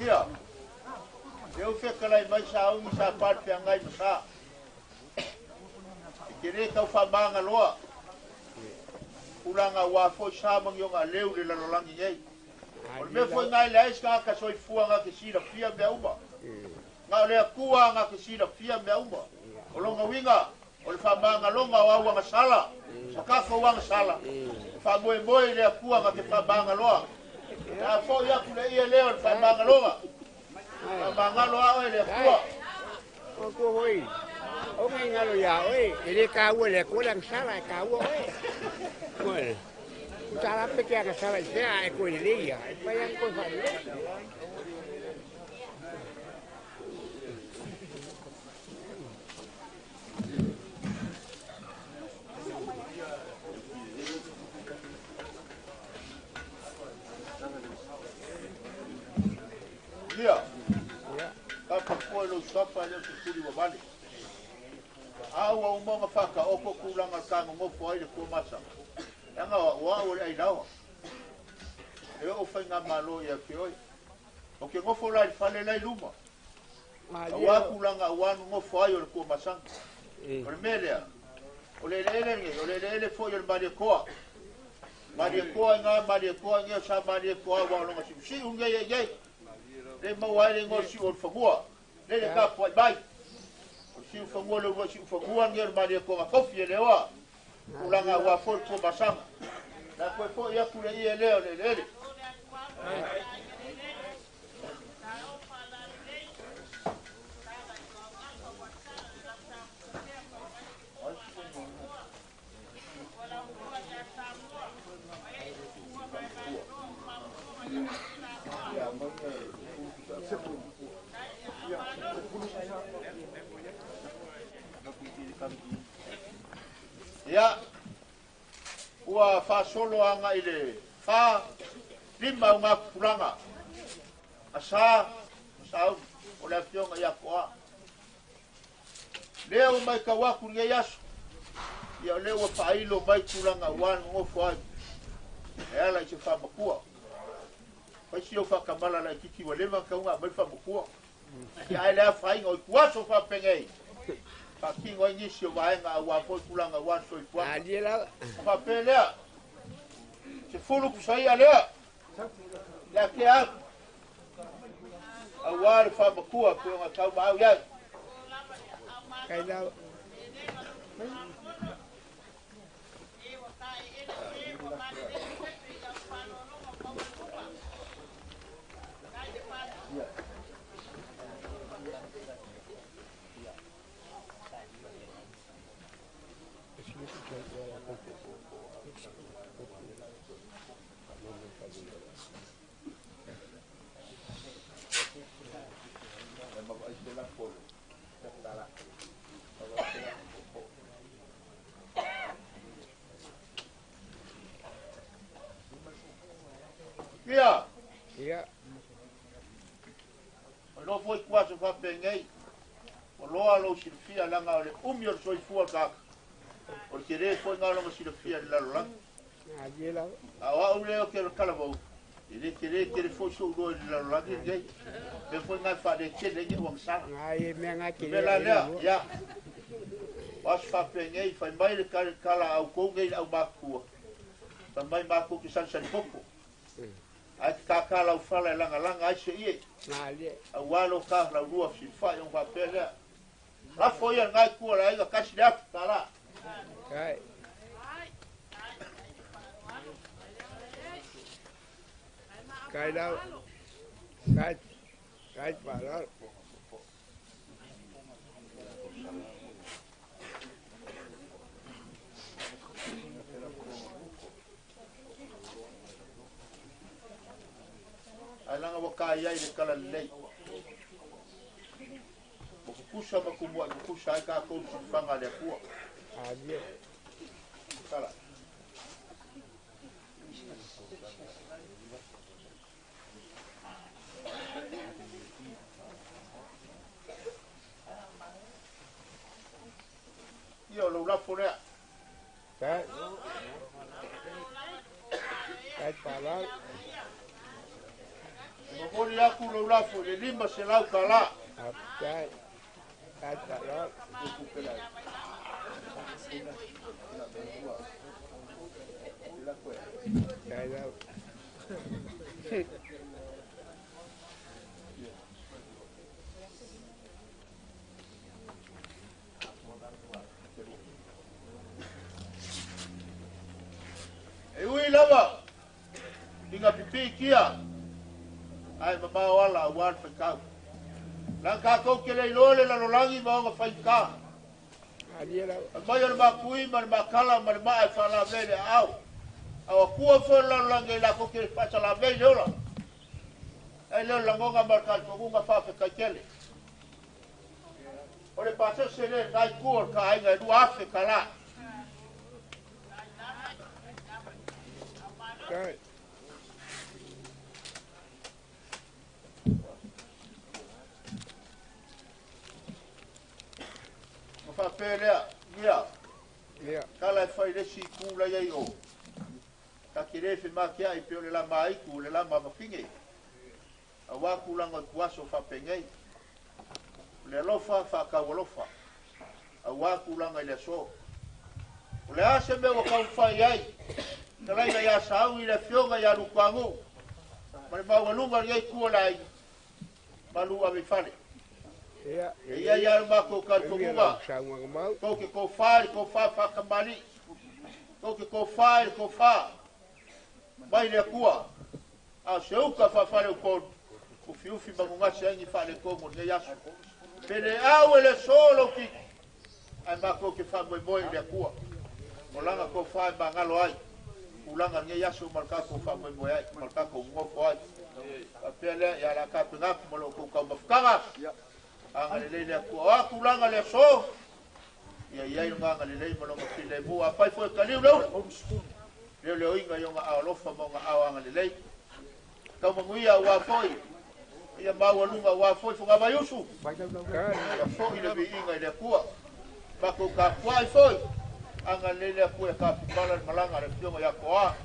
Speaker 4: Ia, leu fekalai mai saaugi sa pale feagai ma sa. E te lē tau faamagaloa. Tulaga ua foi sa ma leu le lalolagi nei. O le mea foi ngai le ai se tagata soifua ga te silafia mea uma. Na o le Atua ga te silafia mea uma. O lona uiga, o le faamagaloga o au agasala, ma tatou agasala. E faamoemoe i le Atua ga te faamagaloa. A foi atu le ia lea o le faamagaloga. Faamagalo a oe le Atua.
Speaker 5: O kua hoi. O ngai ngalo ia oe. E le kāua le koe lang sala e kāua oe. Koe. Utala pe ke anga sala i sea e koe le ia. E pai ang koe whae le.
Speaker 4: Ia. Ka pakoe lo sapa le se tuli wa vale. A ua umonga whaka o ko kulanga ka ngofo ai le kua masa. Anga wa o le ai lawa. E o whai ngā malo ia ke oi. O ke ngofo lai whale lai luma. Aua kulanga ua ngofo ai o le kua masanga. O le mea lea. O le ele nge, o le ele foi o le maria koa. Maria koa ngā, maria koa ngā, sa maria koa wa o longa siu. Siu nge ye ye. Le maua ai le ngo siu o le whangua. Le le ka puai mai. O siu whangua le ua siu whangua nge o le maria koa kofi e leoa. Kulanga ua foi le kua masanga. Na koe foi aku le ia lea o le ele. Ia, ua faasolo agai le 4, 5 o ngā kupulaga. Asa, sau, o le afioga ia Koa. Lea ua mai kau aku lenei aso. Ia o lea ua faailo mai tulaga ua nonofo ai. E ala i se faamakua. Faisi o whakamala la kiki wa leva kaunga mai whamakua. Ia ai lea whainga o kuaso whapengei. Whakingo ai nisi o vaenga a ua foi tulaga ua soifuaga.
Speaker 5: Alie lava.
Speaker 4: Whapea lea. Se fulu kusaia lea. Lea ke au. Aua le whamakua pe o ngā tau maau iau.
Speaker 5: Kai lava.
Speaker 4: Ia.
Speaker 5: Ia.
Speaker 4: O lo foi kuaso whapengei. O loa lo silafia langa o le umi o le soifua kaka. O le tere foi ngā longa silafia le lalolagi.
Speaker 5: Alie lava.
Speaker 4: A o au leo ke le kalavau. I le tere tere foi sou loa i le lalolagi nei. Me foi ngā whaale tele nge uangsala.
Speaker 5: Ngai mea ngā
Speaker 4: Me la lea, ia. O aso whapengei, whai mai le kala au kou ngei le au mākua. Whai mai mākou ki sanisani popo. Ai te kākā lau whala e langa langa ai se ie.
Speaker 5: Alie.
Speaker 4: Au alo ka lau rua silfai ong whapea lea. Lafo ia ngai kua la aiga kasi le afu tā la.
Speaker 5: Kai. Kai lava. Kai. Kai pa lava.
Speaker 4: Ai langa waka iai le kala lelei. O kukusa ma kumua i kukusa ai kākou silfanga le akua.
Speaker 5: Alie.
Speaker 4: Kala. Ia o lau lafo lea.
Speaker 5: Kai. Kai pa lava.
Speaker 4: Momoli aku lau lafo i le 500 tala.
Speaker 5: Kai. Kai pa lava. Kai lava.
Speaker 4: E ui lava, inga pipi kia, ai mamao ala au wan whaikau. Lang kākou ke lei loa le lalolagi ma onga whaika.
Speaker 5: Alie lava.
Speaker 4: A mai o le makui ma le makala ma le maa e whalave le au. Au akua fo le lalolagi e lako ke whasalave le ola. Ai leo langonga ma le kaltongunga whawhekai tele. O le pasese le ngai kua o le ka ainga e lua afe ka la.
Speaker 5: Kai.
Speaker 4: Ma whapea lea, ia.
Speaker 5: Ia.
Speaker 4: Kala e whai lesi i kūla iai o. Ka ke le whe mākia i peo le lama aiku, le lama mawhinge. A wā kūlanga i kuaso whapengei. O le alofa, whakau alofa. A wā kūlanga i le aso. O le ase mea wa kau whai ai. Ka laina ia saau i le fioga ia lukuangu. Ma le maualunga le iai kua lai. Malu ave fale.
Speaker 5: Ia.
Speaker 4: E ia ia le mākou kalitomuga.
Speaker 5: Saunga mau.
Speaker 4: Kou ke kou wha le kou wha whakamali. Kou ke kou wha le kou wha. Mai le akua. A se uka whawhale o konu. Ufi ufi mangungasi aingi wha le kongo nei aso. Pele au e le solo ki. Ai mākou ke wha moe moe le akua. O langa kou wha e mangalo ai. Ulanga nei aso malka kou wha moe moe ai. Malka kou ngofo ai. Apea lea ia la ka pengaku malo kou kau mafukanga. Anga le le akua. O aku langa le so.
Speaker 7: Ia iai le agalelei ma lona filemu. Afai foi e kaliu le ula, leoleoiga i ona ao alofa ma ona ao agalelei. Taumanuia auā foi ia maualuga auā foi fogavaiusu. Ia fo'i le viiga i le Atua. Matou tapuai foi, agalelei le Atua ia tafipala le malaga a le afioga ia Toa.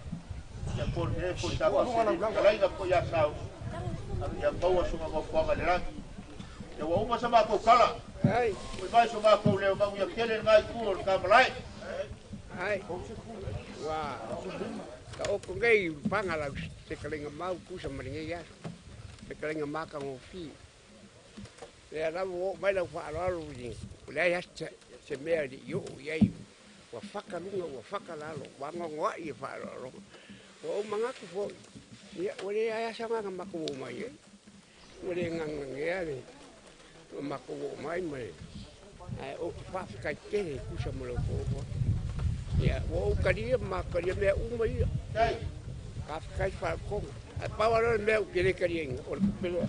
Speaker 7: Ia po le foi sa fetalaiga foi ia Sau. Ia maua sona nofoaga i le lagi. Ia ua uma sa matou tala. Ui mai so matou leo manuia tele lena itu o le tamalae.
Speaker 5: Ai, ua taoto nei paga lau fetalaiga mau tusa ma lenei aso. Fetalaiga matagofie. Lea lava ua oo mai lau faaaloalo i o leai lava se mea e le i oo i ai. Ua fata luga ua fata lalo, ua anoanoai e faaaloaloga. Ua ou manatu foi, ia ua leai lava se agaga matou oo mai ai. Ua le gagagea le matou oo mai ma le ae ou te faafetai tele e tusa ma lo outou ofo atu. Ia, ua ou talia ma talia mea uma ia. Faafetai faalotoga. Ae pau lava lea o le mea ou te le taliaina, o le tupe lea.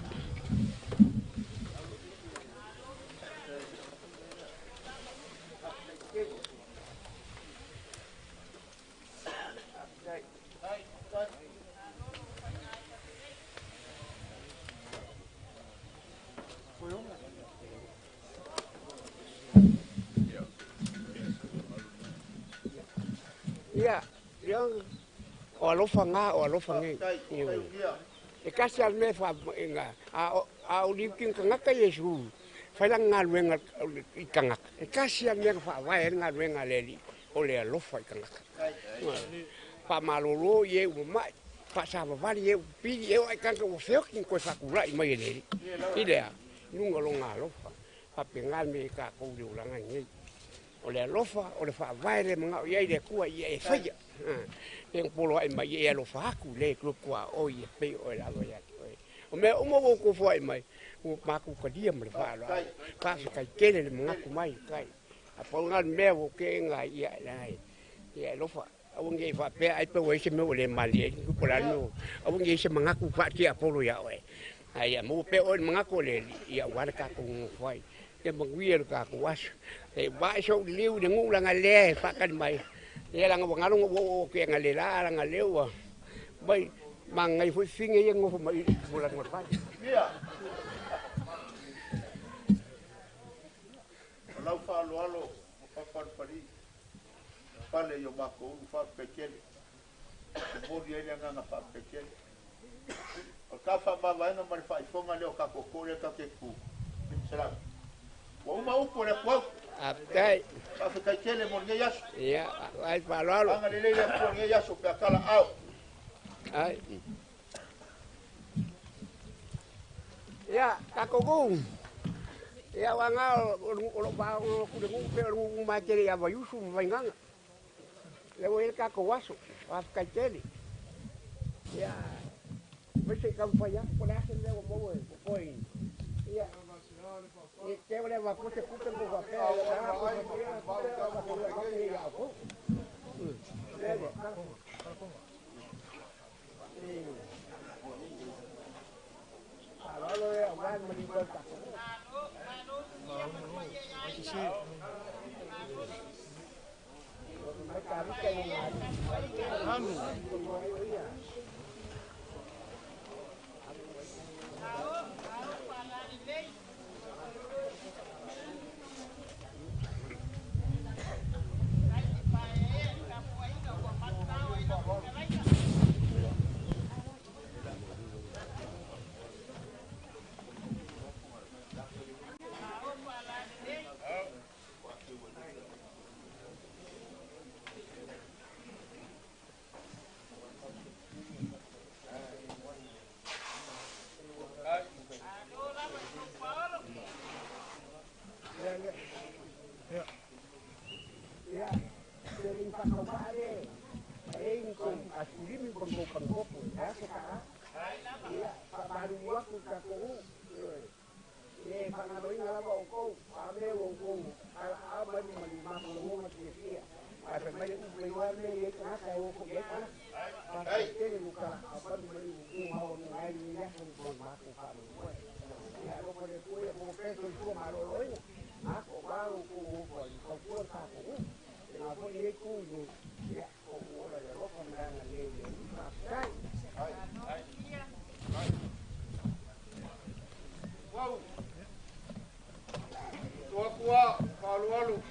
Speaker 5: Ia, ia, o alofa ngā, o alofa nei. E tasi lava le mea e faamaina, a o liuti ni tagata Iesu, fai lana galuega i tagata. E tasi lava le mea na faavae ai le galuega a le Alii, o le alofa i tagata. Faamalolo i e ua mamai, faasavavali e ua pipili, e oo lava i tagata ua feoti na toe faatulai mai e le Alii. I le a? I luga o lona alofa. Faapena le mea i tatou i le olaga lenei. O le alofa, o le faavae lea e manao i ai le Atua ia e faia. Pe na poloai mai ia e alofa atu le tuatuaoi e pei oe lava ia te oe. O mea uma ua outou foai mai, ua matou talia ma le faaaloalo. Faafetai tele le manatu mai tai. A pau lena o le mea ua ou teena ia ia e alofa. Aua ne i faapea ai pe ua i ai se mea ua le malie ai po o le a le mea ua. Aua ne i i ai se manatu faatiapolo ia oe. Ae ia maua pea oe i le manatu o le Alii, ia aua le tatou nonofo ai. Ia manuia lo tatou aso. E vae sou liliu i le nuu leaga lea e faatali mai. Ia leaga ua galo ona ou oo atu i Agalelā leaga lea ua mai manaia foi fafine ia nofo mai i tulaga o le fale.
Speaker 7: Ia. O lau faaaloalo ma papalupalii pale i o matou ulu faafetai tele. Momoli ai le agaga faafetai tele. O le ta faamavaega ma le faaifoga lea o tatou tootoo lea tatou te tu, 500. Ua uma upu o le Atuau.
Speaker 5: Faafetai.
Speaker 7: Faafetai tele mo lenei aso.
Speaker 5: Ia, ai faaaloalo.
Speaker 7: Agalelei le Atua i lenei aso pe a tala aao.
Speaker 5: Ai. Ia, tatou nuu. Ia, aua na o lou faalogologo atu i le nuu pei o le nuu uma lava e tele ia Vaiusu ma Vaigaga. Lea ua i ai le tatou aso, faafetai tele. Ia, aemaise i taumafai atu po o le a se mea ua maua e totoe. Ia, ne i te i ua le avatua se tupe ma tou faapea, a avatu ia outou. Faaaloalo e aua le maliu mai o le tatou nuu.
Speaker 4: Tuakua, faaloalo.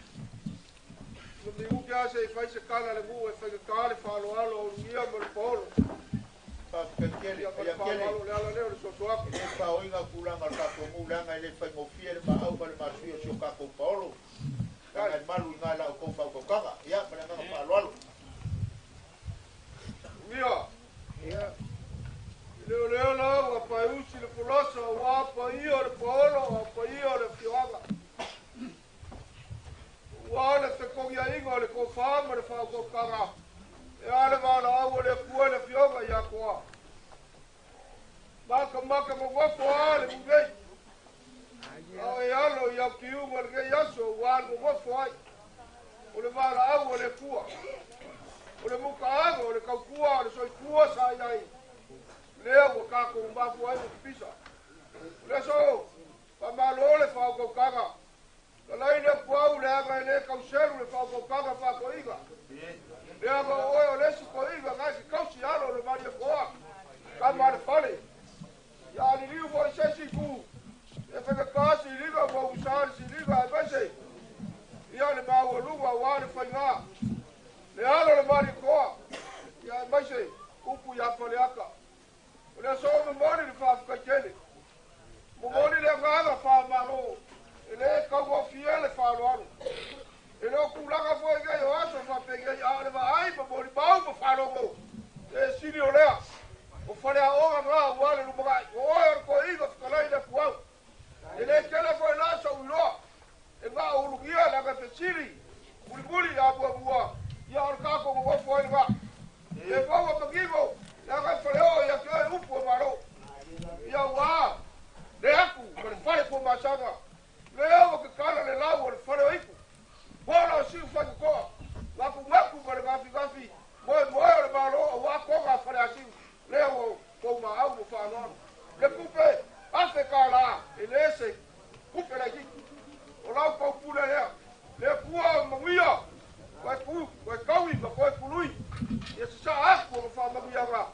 Speaker 4: Lumiuki ase i fai se kala le nuu e faigata le faaloalo o ulugia ma le paolo.
Speaker 7: Faafetai tele,
Speaker 4: Ia ma le
Speaker 7: ia tele.
Speaker 4: faaloalo le ala lea o le soso atu.
Speaker 7: E le faoiga tulaga o le tatou nuu leaga e le faigofie le maau ma le masuia o si o tatou paolo. Leaga e malu i ina i la outou faautautaga. Ia, ma le agaga faaaloalo.
Speaker 4: Ia. I leo lea la ua paeusi le folasa ua paia le paolo a paia le afioaga. Ua le fekogiaiga o le kofā ma le faautautaga. E a le valaau o le Atua i le afioga ia Toa. Makamaka gogofo a le nuu nei. A e alo i au kiuga lenei aso ua le gogofo ai. O le valaau o le Atua. O le mukaaga o le tautua o le soifua sa i ai. Lea ua tatou mafua ai ua pipisa. O le aso, faamalo le faautautaga. Talai le puau le aga e le kauselu le faautautaga faatoiga. Leaga o oe o le isi toiga nai ke kausi alo o le malia koa. Kama le fale. Ia aliliu foi se isi itu. E faigata siliga ma usa le siliga aemaise. Ia le maualuga aua le faiga. Le alo le malia koa. Ia aemaise upu ia Faleata. O le aso momoli le faafetai tele. Momoli le agaga faamalo. E le taugofie le faaaloalo. E le o tulaga foi nei o aso faapenei a o le vaai ma molimau ma faalogo. E sili o lea. O faleaoga na aua le lumanai. O oe o le toeiga fetalai le atuau. E le tele foi la sou iloa. E na o ulugia le aga fesili. Mulimuli a muamua. Ia o le tatou nonofo ai lena. E maua manino le aga e faleo ia te oe upu o Malo. Ia ua le atu ma le fale tuamasaga. Lea ua tatala le lau o le fale o ipu. Pola o siu faitotoa. Gafugafu ma le gafigafi. Moemoe o le Malo aua toga a Faleasiu. Lea ua tou maau ma faaaloalo. Le tupe $1,000 e le se tupe laitiiti. O lau paupule lea. Le Atua o manuia. Koe ku, koe taui ma koe tului. Ia sasaa atu o faamanuiaga.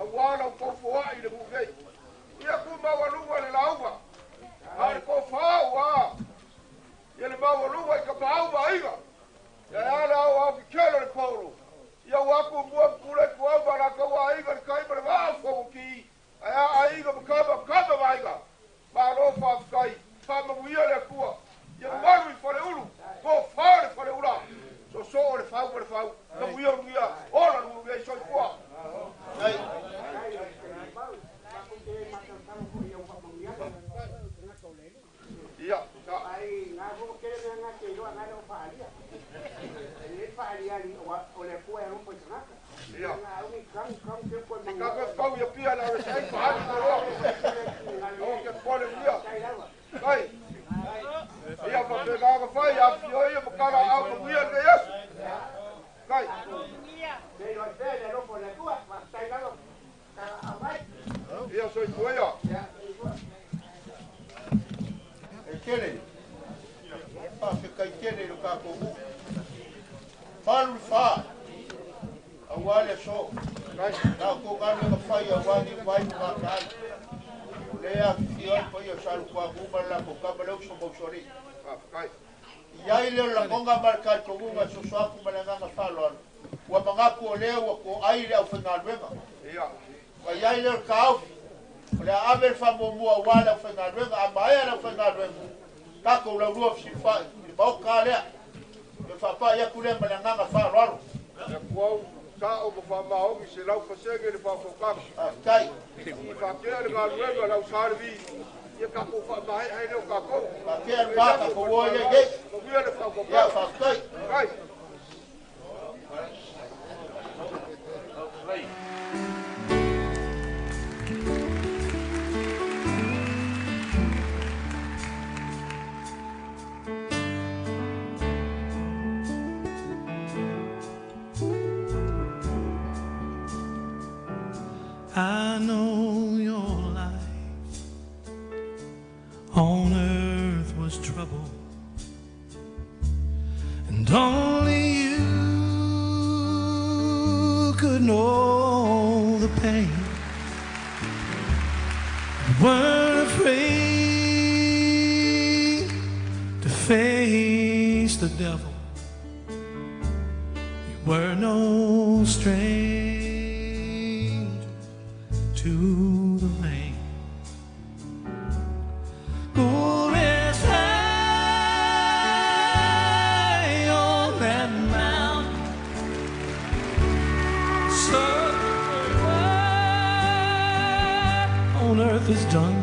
Speaker 4: Aua lau taufoai i le nuu nei. Ia ku maualuga le lauga. A le tofā ua. Ia le maualuga i tapaau ma aiga. Ia e ala au au kikelo le paolo. Ia ua aku mua pule tu au ma la kaua aiga le kai ma le vaa fogo ki. Ae a aiga ma kama kama ma aiga. Malo faafetai. Faamanuia le Atua. Ia malu i faleulu. Tofā le faleula. Soso o le fau ma le fau. Manuia manuia. Ola nuu nei soifua. Ia, sa.
Speaker 8: Ai, ngā fo kere mea ngā te iloa ngā leo whaalia. E le whaalia ni o le pua e rompo i tangata.
Speaker 4: Ia.
Speaker 8: Ngā ungi kang kang te koe
Speaker 4: Te kaka pau ia pia la re sai whaali ko roa. O ke pole uia. Kai. Ia fa pe ngā ka whai a fio ia makala au manuia le aso. Kai.
Speaker 8: Te iloa pea le rompo le tua, ma tai lava. Ka amai.
Speaker 4: Ia soifua ia.
Speaker 8: Ia, soifua.
Speaker 7: E tele, faafetai tele i lo tatou nuu. 84, aua le aso. La outou galuega fai auā niu ma ai ma gataai. O lea afifio ai paia o Salupuagu ma le latou kama le uso ma usoalii.
Speaker 4: Faafetai.
Speaker 7: I ai lea o le lagoga ma le talitonuga e soso atu ma le agaga faaaloalo. Ua manatu o lea ua toai le aufaigaluega.
Speaker 4: Ia.
Speaker 7: Ma i ai lea o le taofi. O le a ave le faamuamua aua le aufaigaluega, a maea le aufaigaluega, tatou laulua fesilafai i le maota lea. E faapai atu lea ma le agaga faaaloalo.
Speaker 4: Ia kuau sao ma faamaogi 100% le faautautaga.
Speaker 7: Faafetai.
Speaker 4: I faatea le galuega lau salevi. Ia tatou faamaea ai lea o tatou.
Speaker 7: Faatea le va tatou o ai nei.
Speaker 4: Manuia le faautautaga.
Speaker 7: Ia, faafetai.
Speaker 4: Kai.
Speaker 3: I know your life on earth was trouble, and only you could know the pain. You weren't afraid face the devil. You were no stranger to the rain. Go rest high on that mountain. Son, what on earth is done?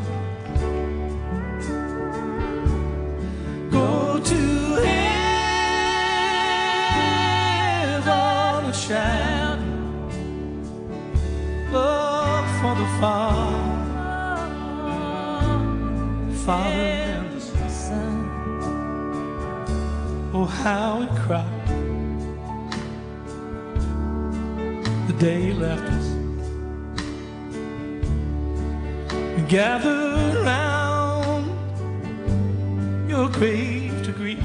Speaker 3: Go to heaven and shout love for the Father and the Son. Oh, how we cried the day you left us. We gathered round your grave to grieve.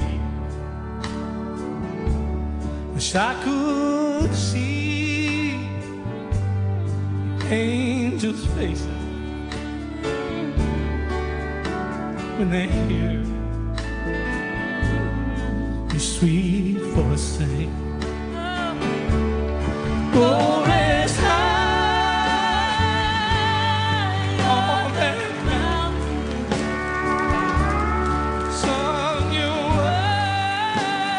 Speaker 3: Wish I could see angels' faces when they hear your sweet voice say, Go rest high on that mountain. Son, your work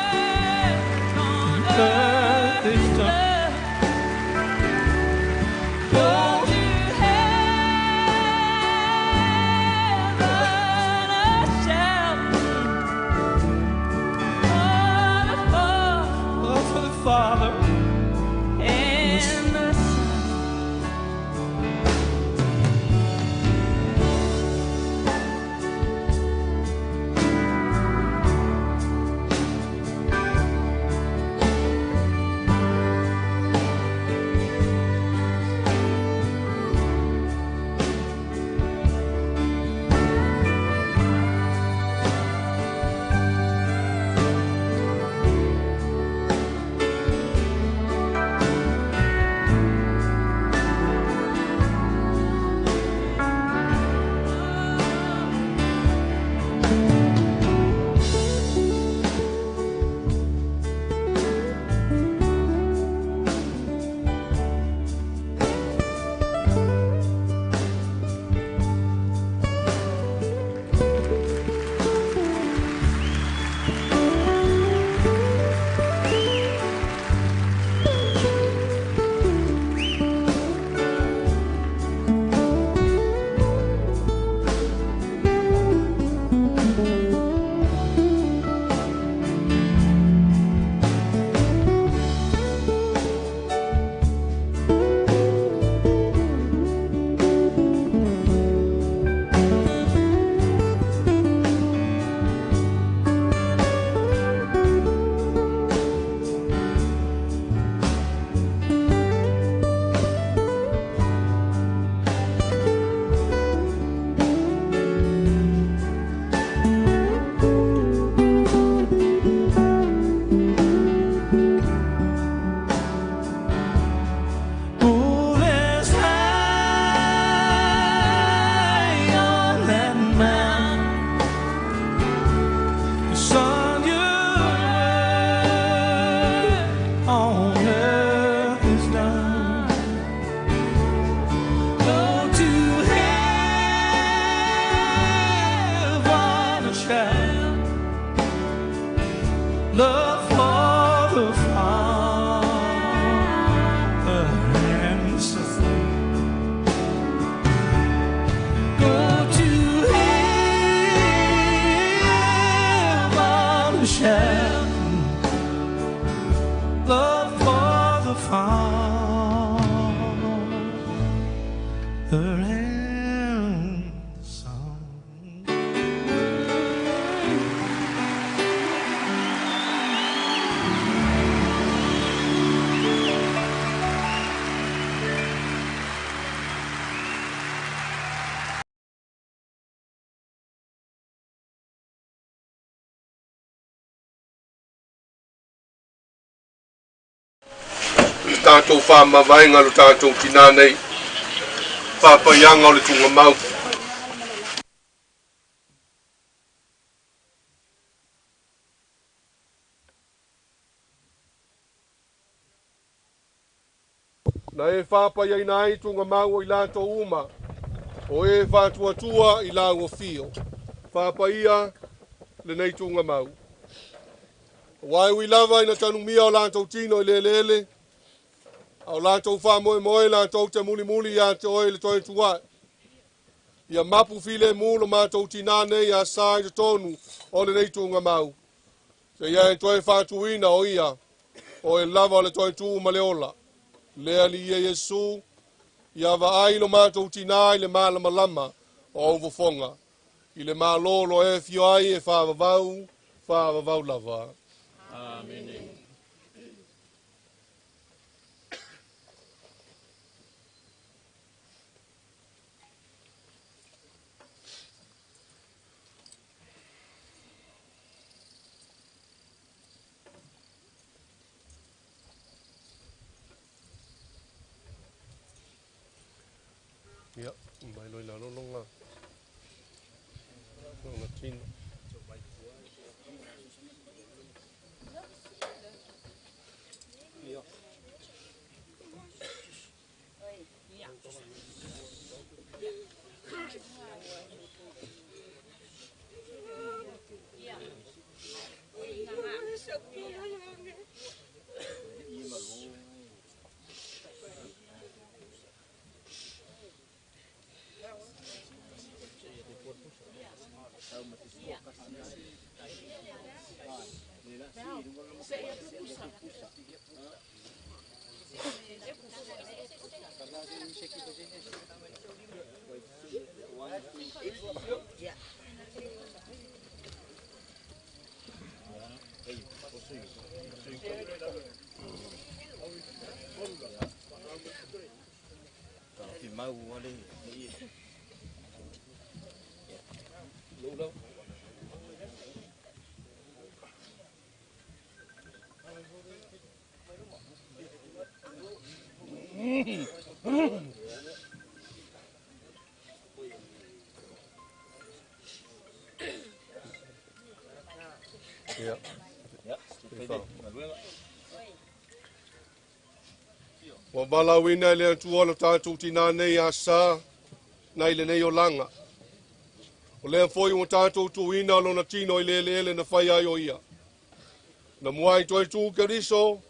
Speaker 3: on earth is done. Go to heaven, a shout. Oh, for the Father and the Son. Go rest high on that mountain. Son, your work on earth is done. Go to heaven and shout love for the Father and the Son. Go to heaven and shout love for the Father and the Son.
Speaker 4: Le tatou faamavaega lo tatou tinā nei, faapaiaga o le tugamau. Na e fāpaiaina ai tugamau o i latou uma, o e faatuatua i lau afio. Fāpaia lenei tugamau. Aua e ui lava ina tanumia o latou tino i le eleele, a o latou faamoemoe latou te mulimuli ia te oe i le toe tua'i. Ia mapu filemu lo matou tinā nei a sa i totonu o lenei tugamau. Seia e toe faatuina o ia, o e lava o le toe tu ma le ola. Le Alii e Iesu, ia vaai lo matou tinā i le malamalama o au fofoga, i le Malo lo e afio ai e faavavau, faavavau lava.
Speaker 3: Amene.
Speaker 4: Ia, mai loa i lalo longa, longa tino. Ia. Ua valaauina e le Atua lo tatou tinā nei a sa nai lenei olaga. O lea foi ua tatou tuuina lona tino i le eleele na fai ai o ia. Na muai toe tu Keriso,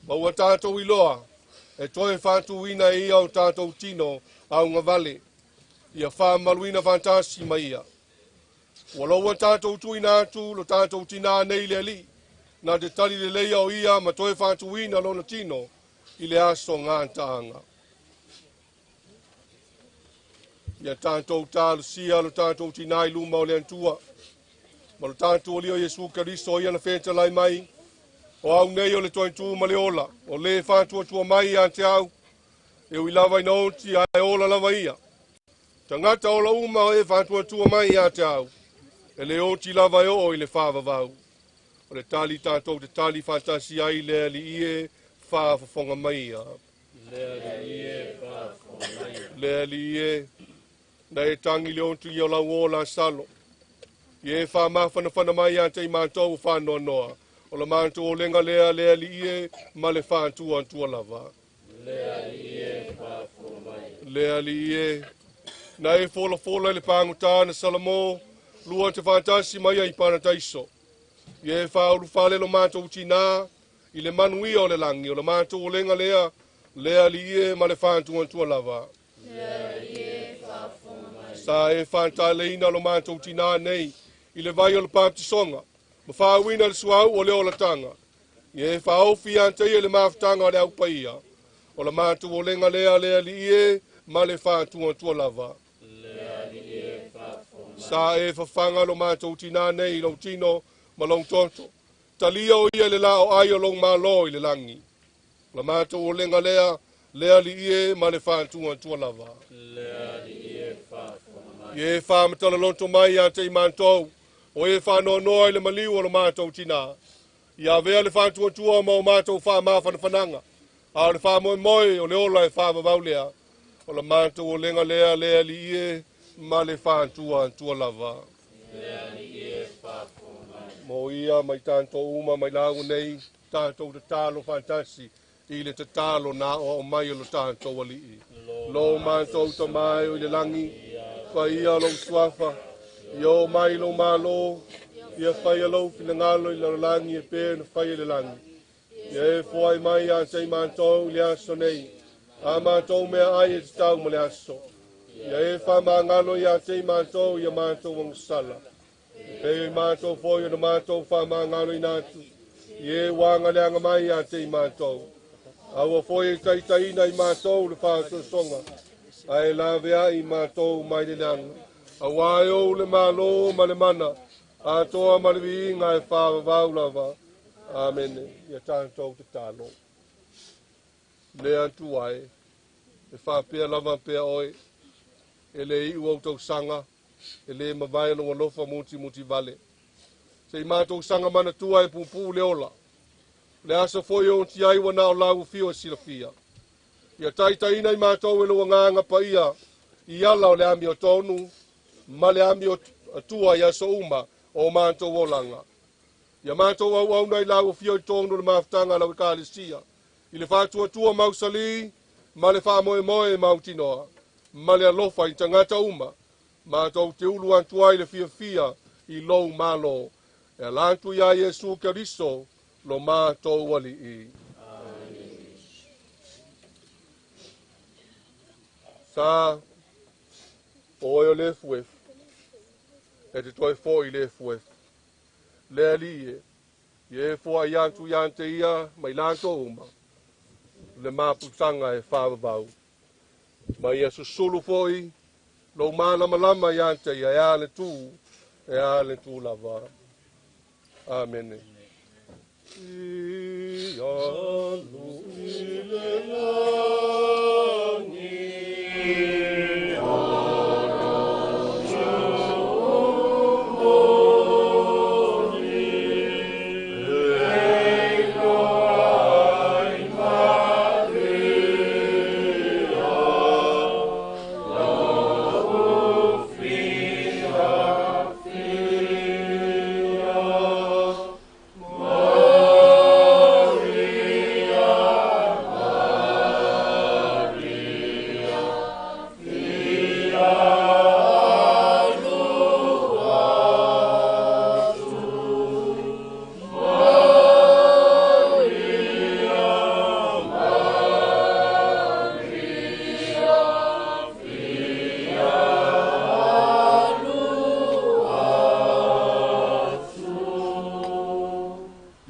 Speaker 4: ma ua tatou iloa, e toe faatuina e ia o tatou tino augavale, ia faamaluina faatasi ma ia. Ua loua tatou tuuina atu lo tatou tinā nei le Alii, na te tali leleia o ia ma toe faatuina lona tino i le aso gataaga. Ia tatou talosia lo tatou tinā i luma o le Atua, ma lo tatou Alii o Iesu Keriso ia na fetalai mai, o au nei o le toe tu ma le ola, o le faatuatua mai ia te au, e ui lava ina oti ae ola lava ia. Tagata ola uma o e faatuatua mai ia te au, e le oti lava e oo i le faavavau. O le tali tatou te tali faatasi ai le Alii e faafofoga mai ia.
Speaker 3: Le Alii e faafofoga mai ia.
Speaker 4: Le Alii e, na e tangi le ontu i o lau o la salo. Ia e faamafanafana mai ia te i matou o faanoanoa. O la matou olega lea le Alii e ma le faatuatua lava.
Speaker 3: Le Alii e faafofoga mai.
Speaker 4: Le Alii e, na e folafola i le pagota na Salamo, lua te faatasi mai ai parataiso. Ia e faaulufale lo matou tinā, i le manuia o le lagi, o le matou olega lea, le Alii e ma le faatuatua lava.
Speaker 3: Le Alii e faafofoga mai.
Speaker 4: Sa e faataleina lo matou tinā nei, i le vai o le baptisoga, ma faauina le suauu o le olataga. Ia e faaofi ia te ia le mafutaga o le aupaia. O le matou olega lea, le Alii e ma le faatuatua lava.
Speaker 3: Le Alii e faafofoga mai.
Speaker 4: Sa e fafaga lo matou tinā nei i lou tino ma lou toto. Talia o ia le la o ai o lou malo i le lagi. O le matou olega lea, le Alii e ma le faatuatua lava.
Speaker 3: Le Alii e faafofoga mai.
Speaker 4: Ia e faamatala mai ia te i matou, o e faanoanoa i le maliu o lo matou tinā. Ia avea le faatuatua ma o matou faamafanafanaga, a o le faamoemoe o le ola e faavavau lea. O le matou olega lea, le Alii e ma le faatuatua lava.
Speaker 3: Le Alii e faafofoga mai.
Speaker 4: Mo ia mai tatou uma mai lau nei, tatou tatalo faatasi. I le tatalo na aoao mai e lo tatou Alii. Lo matou Tama e o i le lagi, faia lou suafa, ia oo mai lou Malo, ia faia lou finagalo i le lalolagi e pei ona faia i le lagi. Ia e foai mai ia te i matou i le aso nei, a matou meaai e tatau ma le aso. Ia e faamagalo ia te i matou ia matou agasala. E pei o i matou foi ona matou faamagaloina atu, i e ua agaleaga mai ia te i matou. Aua foi e taitaiina i matou le faasoasoga, ae laveai matou mai le leaga. Auā e ou le Malo ma le mana, atoa ma le viiga e faavavau lava. Amene. Ia tatou tatalo. Le Atua e, e faapea lava pea oe, e le iu au tausaga, e le mavae lou alofa mutimutivale. Se i matou saga manatua e pupuu le ola. Le aso foi o oti ai ua na o lau afio e silafia. Ia taitaiina i matou e lou agaga paia i ala o le amiotonu ma le amiotua i aso uma o matou olaga. Ia matou auauna i lau afio i totonu o le mafutaga a lau Ekalesia, i le faatuatua mausali ma le faamoemoe mautinoa, ma le alofa i tagata uma, matou te ulu atu ai le fiafia i lou Malo, e ala atu iā Iesu Keriso lo matou Alii. Sa o oe o le efuefu, e te toe foi i le efuefu. Le Alii e, ia e foai atu ia te ia ma i latou uma, le maputaga e faavavau. Ma ia susulu foi lou malamalama ia te ia e a le tu, e a le tu lava. Amene. Ia alu i le lagi,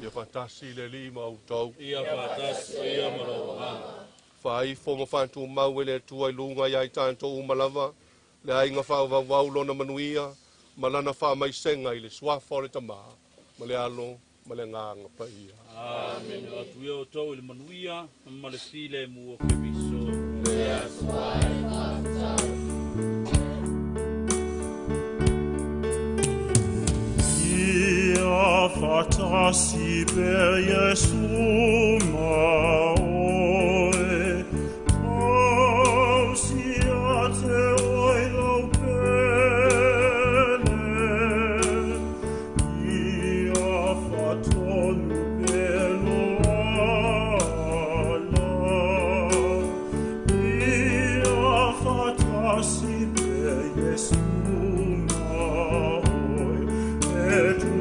Speaker 4: Ia faatasi le Alii ma outou.
Speaker 7: Ia faatasi ia ma lou agaga.
Speaker 4: Faaifo ma faatumau e le Atua i luga ia i tatou uma lava, le aiga faavauvau lona manuia ma lana faamaisega i le suafa o le Tama ma le Alo ma le Agaga Paia.
Speaker 7: Amene. O atu ia outou i le manuia ma le filemu o Keriso.
Speaker 4: Le Atua e faafetai.
Speaker 9: Ia faatasi pea Iesu ma oe, tausi ia te oe lau pele. Ia faatonu pea lo ala. Ia faatasi pea Iesu ma oe, e tu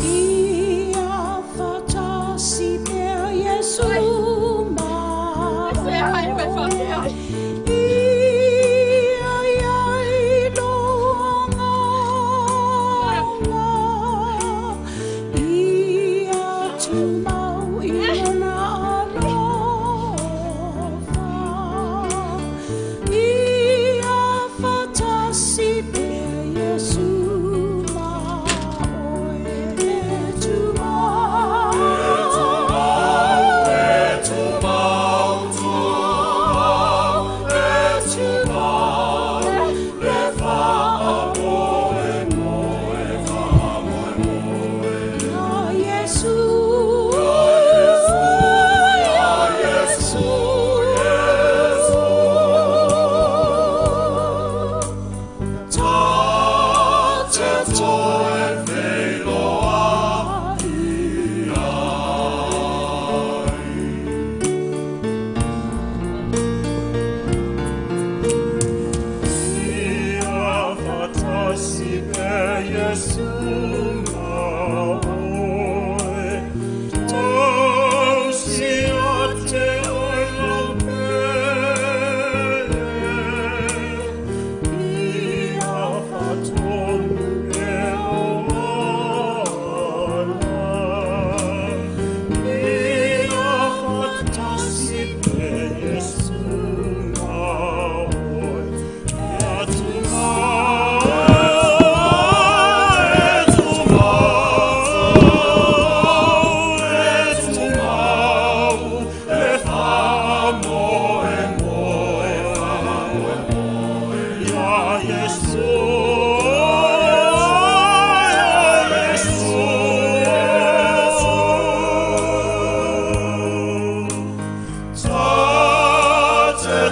Speaker 10: Ia faatasi pea Iesu ma oe, ia iai lo agaga, ia tumau i lona alofa. Ia faatasi pea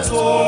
Speaker 3: Tanga.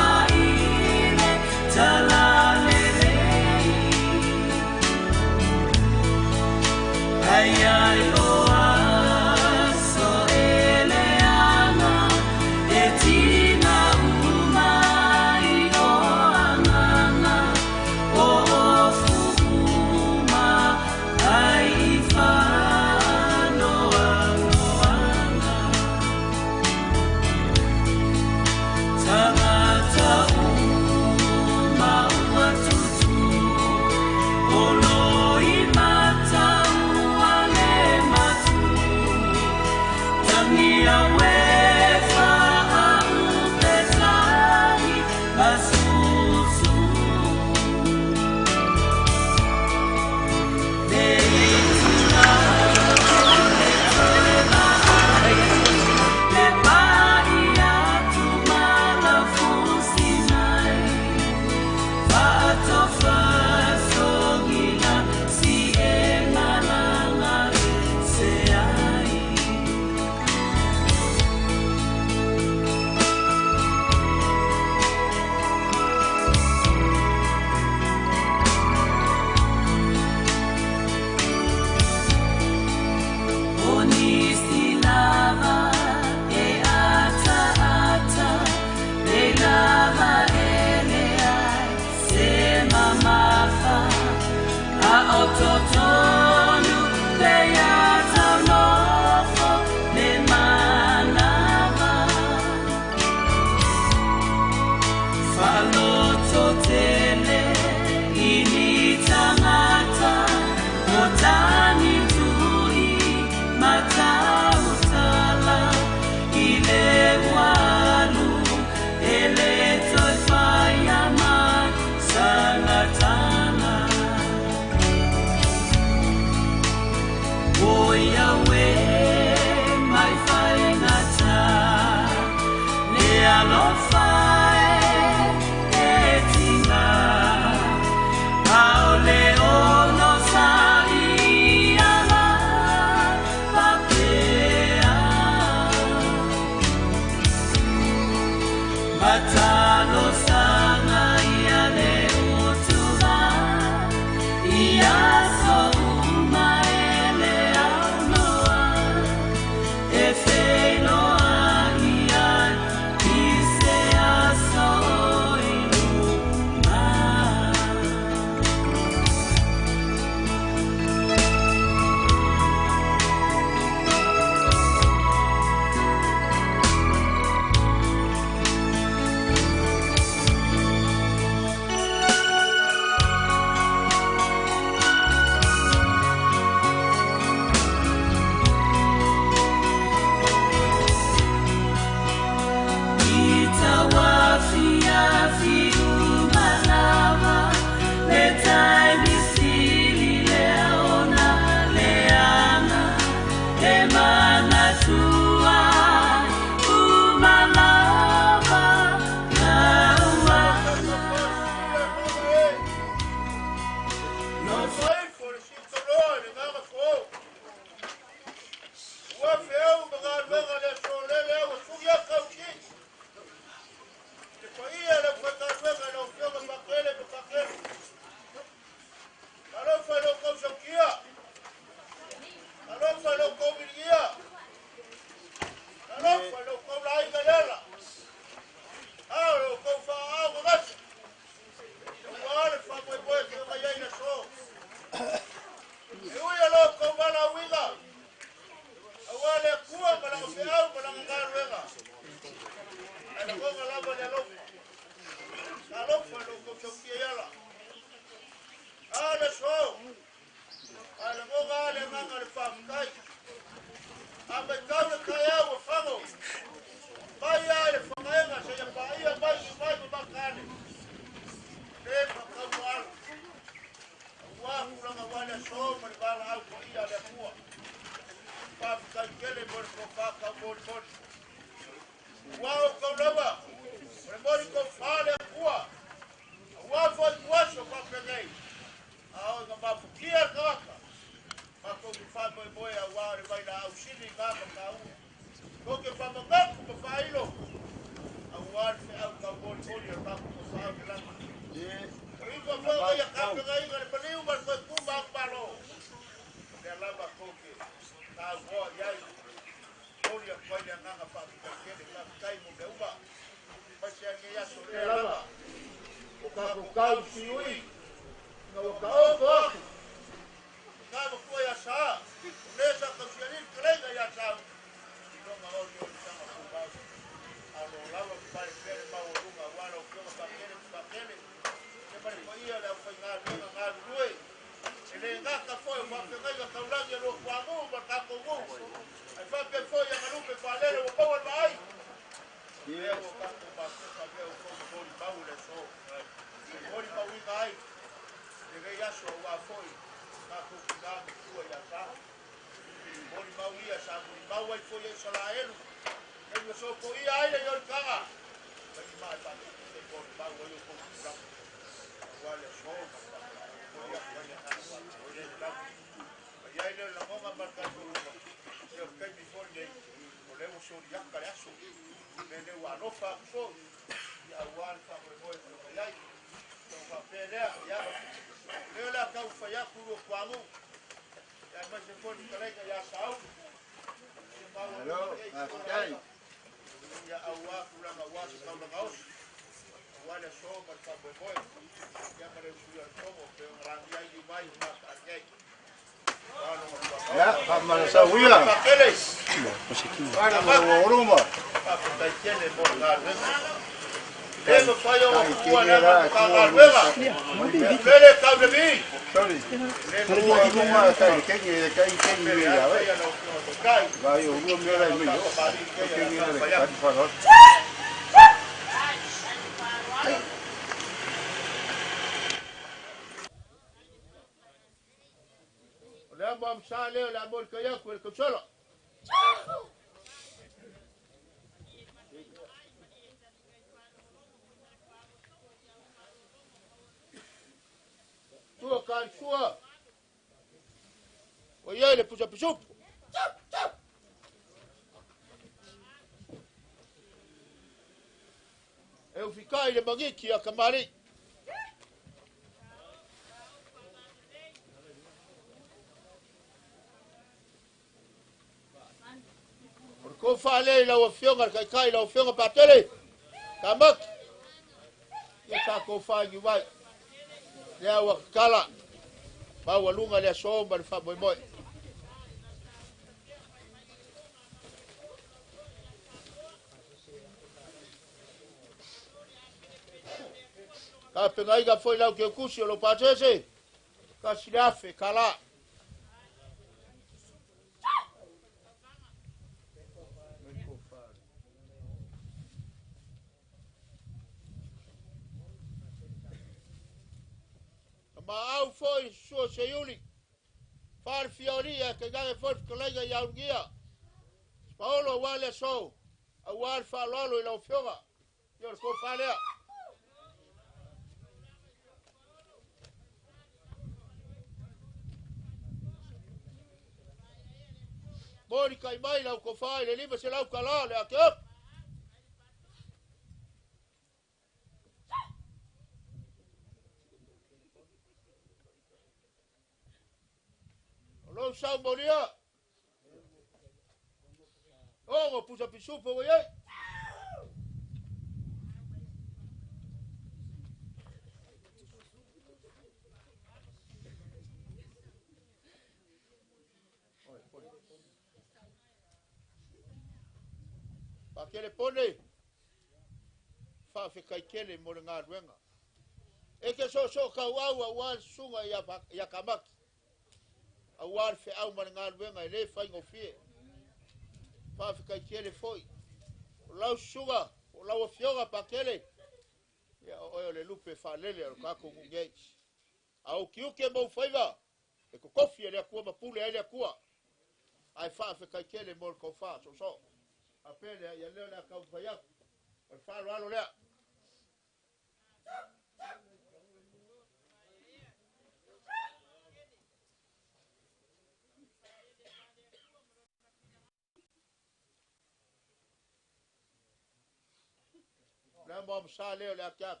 Speaker 4: Le Le amo amsa lea o le ake ake.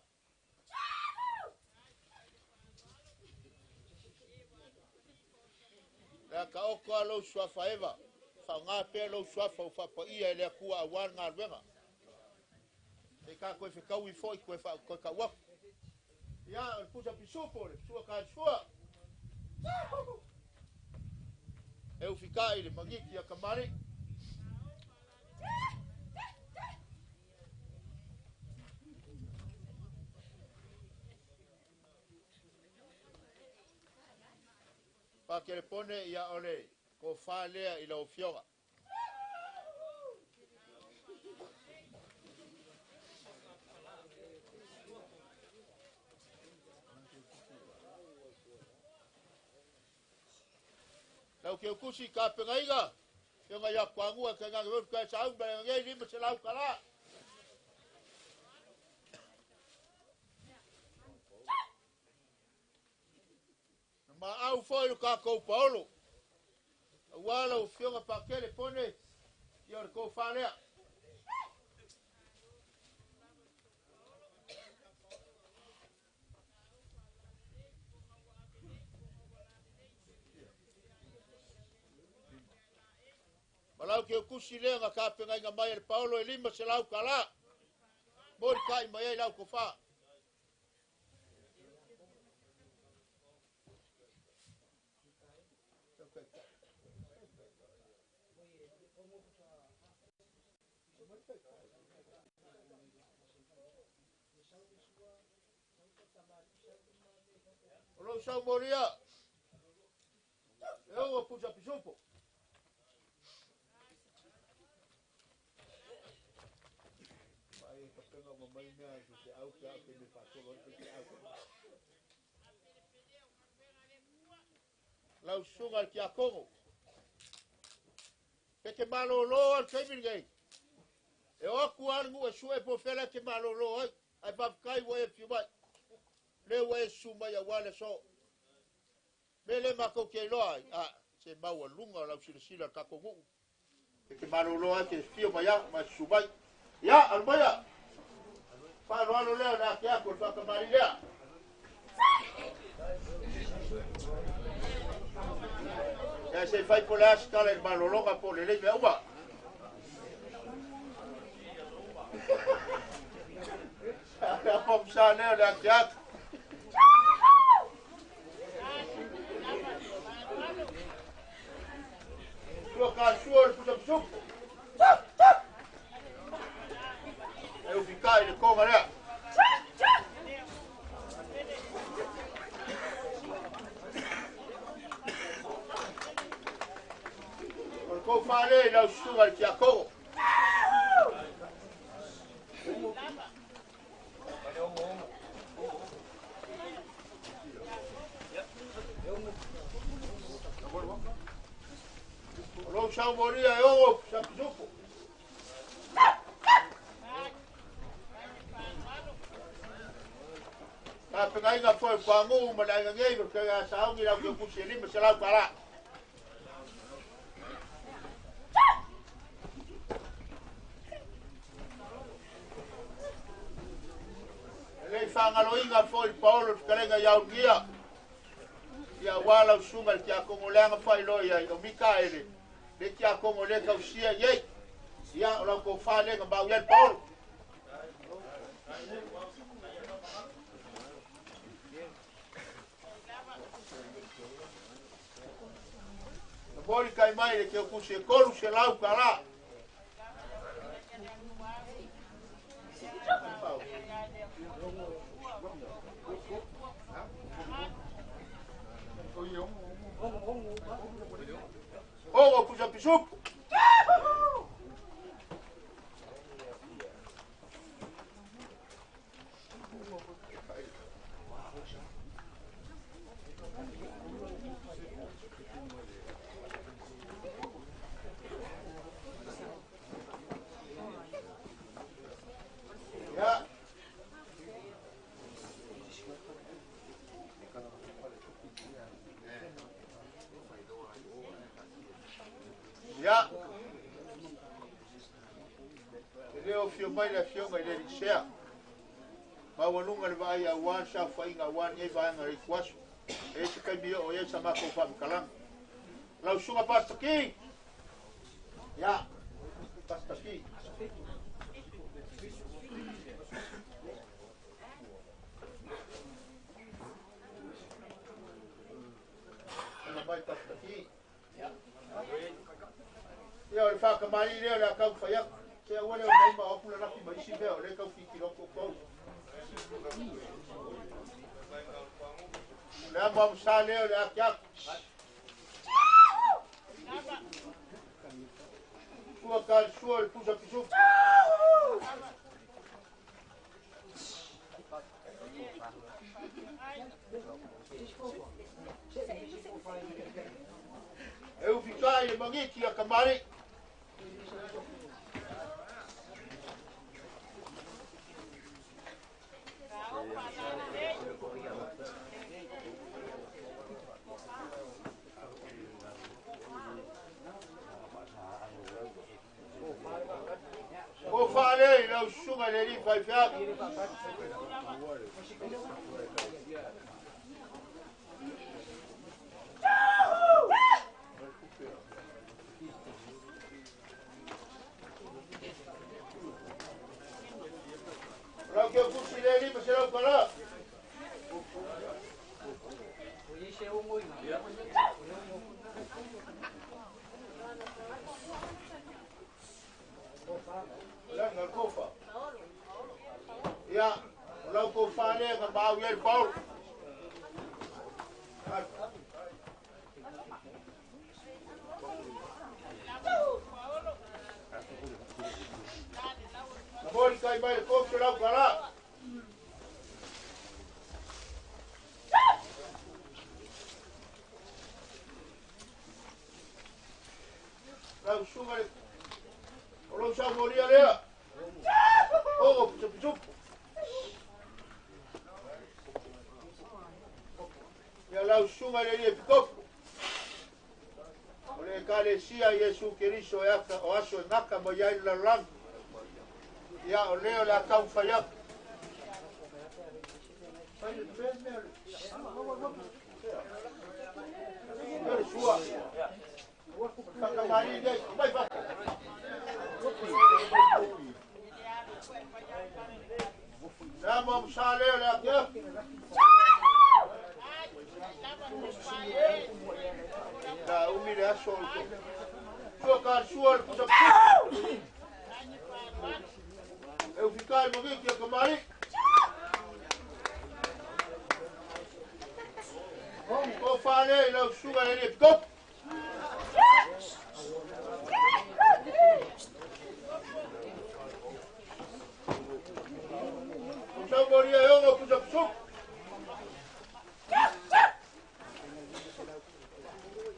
Speaker 4: Le aka oko a lou suafa eva. Whaonga pea lou suafa o whapaia e le akua a wā ngā luenga. Te ka koe whekau i fo i koe wha koe ka uaku. Ia, o le pusa pisupo, le sua ka sua. E ufika i le mangiki a kamari. Pākelepone ia ole ko whālea i lau fioga. Lau ke ukusi ka pengaiga, fioga ia kuangua ke nganga wetu kai saum ba ngai lima se lau kala. Ma au foi ka kou Paolo. Ua lau fioga pakele pone ia o ko whālea. Malau ke ukusi lea ngā kāpenga inga mai ele Paolo e lima se lau kala. Mori kai mai ai lau ko whā. O lou sau moria. E o pusa pisupo. Mai ka penga mo mai mea se au ke au ke me whātoro ke te au. Lau sunga ki a Kongo. Pe te malolo al kaimi ngai. E o aku alu e sue po fela te malolo ai. Ai whawkai wa e whiu mai. Le wa e su mai a wale so. Me le mako ke loa ai. A, se maua lunga lau sila sila ka kongu. Pe te malolo ai te whiu mai a, mai su mai. Ia, alu mai a. Whalo alo leo le ake ako, le whakamari lea. Ia se whai po le asikala i malolonga po le lei mea uma. Lea pomsa leo le ake ako. Sua ka sua le pusa pisupo. E ufika i le konga lea. O le kou whale i lau susunga le tia kongo. O lou sau moria e ongo sa pisupo. Ka pengainga foi kuangu ma le ainga ngei ka ga saungi lau ke kusi lima se lau kala. Le whangaloinga foi Paolo te kalenga iau ngia. Ia wala usunga le tia kongo leanga whai loa ia o Mikaele. Le tia kongo le kausia iei. Ia o lau kou whalenga mau iai Paolo. Na mori kai mai le ke kusi e kolu se lau kala. Ogo pusa pisupo. Ya. Ia. E leo fio mai le fionga i le Elisea. Maualuga le vaai auā le saofaiga auā lenei vaega o le ituaso. E i ai se taimi e oo i ai sa matou faamatalaga. Lau Susuga Pastor King, ia, Pastor King. Tala mai Pastor King. Ia, o le faatamalii lea o le a taumafai atu. Se aua le omai ma o atu lalafi ma isi mea o lea e tau tilotilo atu outou. O le amoamosa lea o le atiatu. Sua ka le sua le pusa pisupu. E ufi kai le magiti a kamari. O faalei lau susuga i le alii faifeau. O lau keukusi i le 500 tala. O le aga o le kofa. Ia, o lau tofa lea na maau i ai le paolo. Na moli kai mai le 300 tala. Lau susuga le o lou saumolia lea. Oo pisupisupu. Ia lau susuga le alii epikopo. O le Ekalesia Iesu Keriso e aka o aso e gata mai ai le lalolagi. Ia o lea o le a taumafai atu. Fai le mea le mea le sua. Whakamari nei, mai whaka. Nā mo amsa lea le ake ake. Nā umi le aso o le Sua ka sua le pusa pusa. E uwhika i magi ki a kamari. Ko whāne i lau suga le le pikop. O saumoria e ongo pusa pusuku.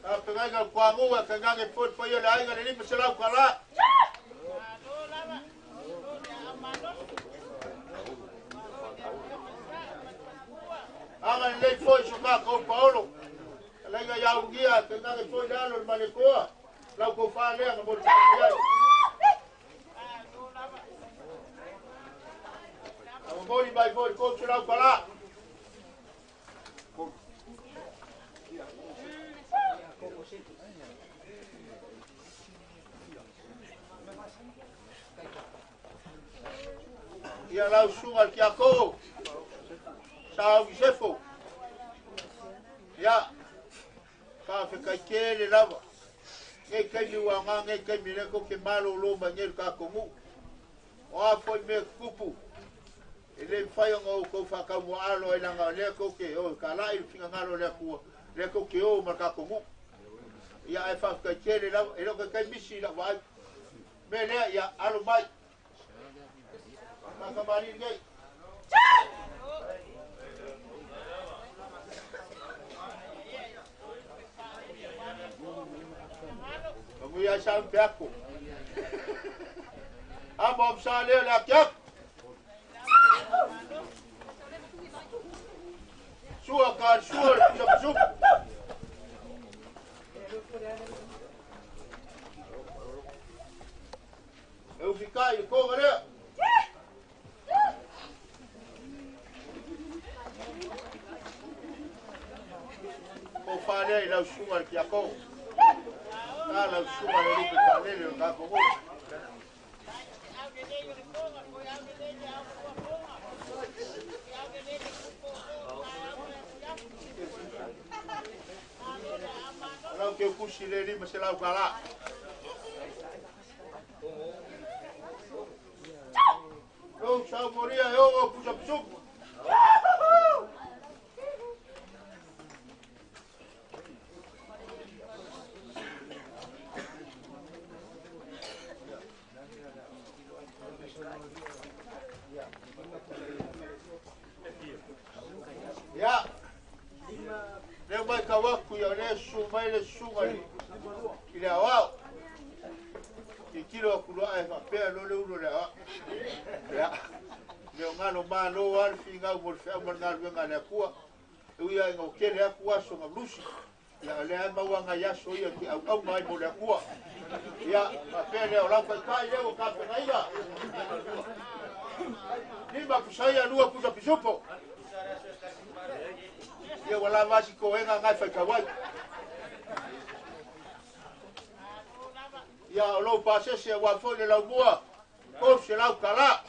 Speaker 4: A pegaiga le kuamu a kangage foi le paia o le aiga le 500 tala. Aga lelei foi so makou paolo. Alaiga ia ugia kangage foi le alo le malekoa. Lau kou whālea na mo le whālea ai. A momoli mai foi le 300 tala. Ia lau susuga le tiako'o sa au Iosefo. Ia, faafetai tele lava. Nei taimi ua aoga nei taimi lea tou te malōlō mai nei i le tatou nuu. O a foi mea tutupu, e le mafai ona outou faataumuaalo ai leaga o lea tou te o e talai le finagalo o le Atua, lea tou te o ma le tatou nuu. Ia ae faafetai tele lava, e le o taitai misi i lau vaai. Mea lea, ia alo mai. Faatamalii nei. Manuia ai sa pe ako. Amo am sa lea le ake aku. Sua ka le sua le pusa pisupu. E ufikai le koga lea. lea i lau susuga i le Tiakono. A lau susuga i le lupe faalele o le tatou nuu. O lau keukusi le $500. Lou saumolia e oo pusa pisupu. Ia, leo mai kawaku ia le su mai le susuga i le aoao. Titilo aku loa e faapea lo le ulo le aoao. Ia, leo ngalo malo a le figau mo le feau ma le galuega a le Atua. E ui ai ina tele atu aso na lusi. Ia, o lea e maua nai aso ia te auauna ai mo le Atua. Ia, faapea lea o lau taitai lea ua tapenaina. 5 pusaia 2 pusa pisupo. Ia ua lava si koega ngai faitau ai. Ia o lou pasese ua foi le laumua, $300.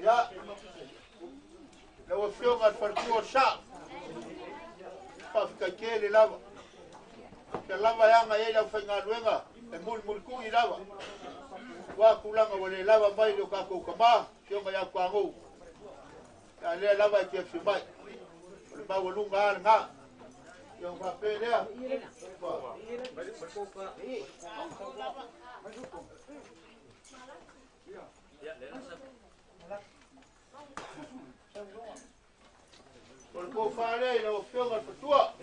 Speaker 4: Ia, lau afioga i le faletua o Sa, faafetai lava. Sia lava e aga i ai lau faigaluega e mulimulikui lava. Ua tulaga ua le lava mai le o tatou tamā, afioga ia Tuagou. Ia lea lava e te afio mai. O le maualuga a lena. Ia o faapea lea. O le tofa lea i lau afioga i le fatua.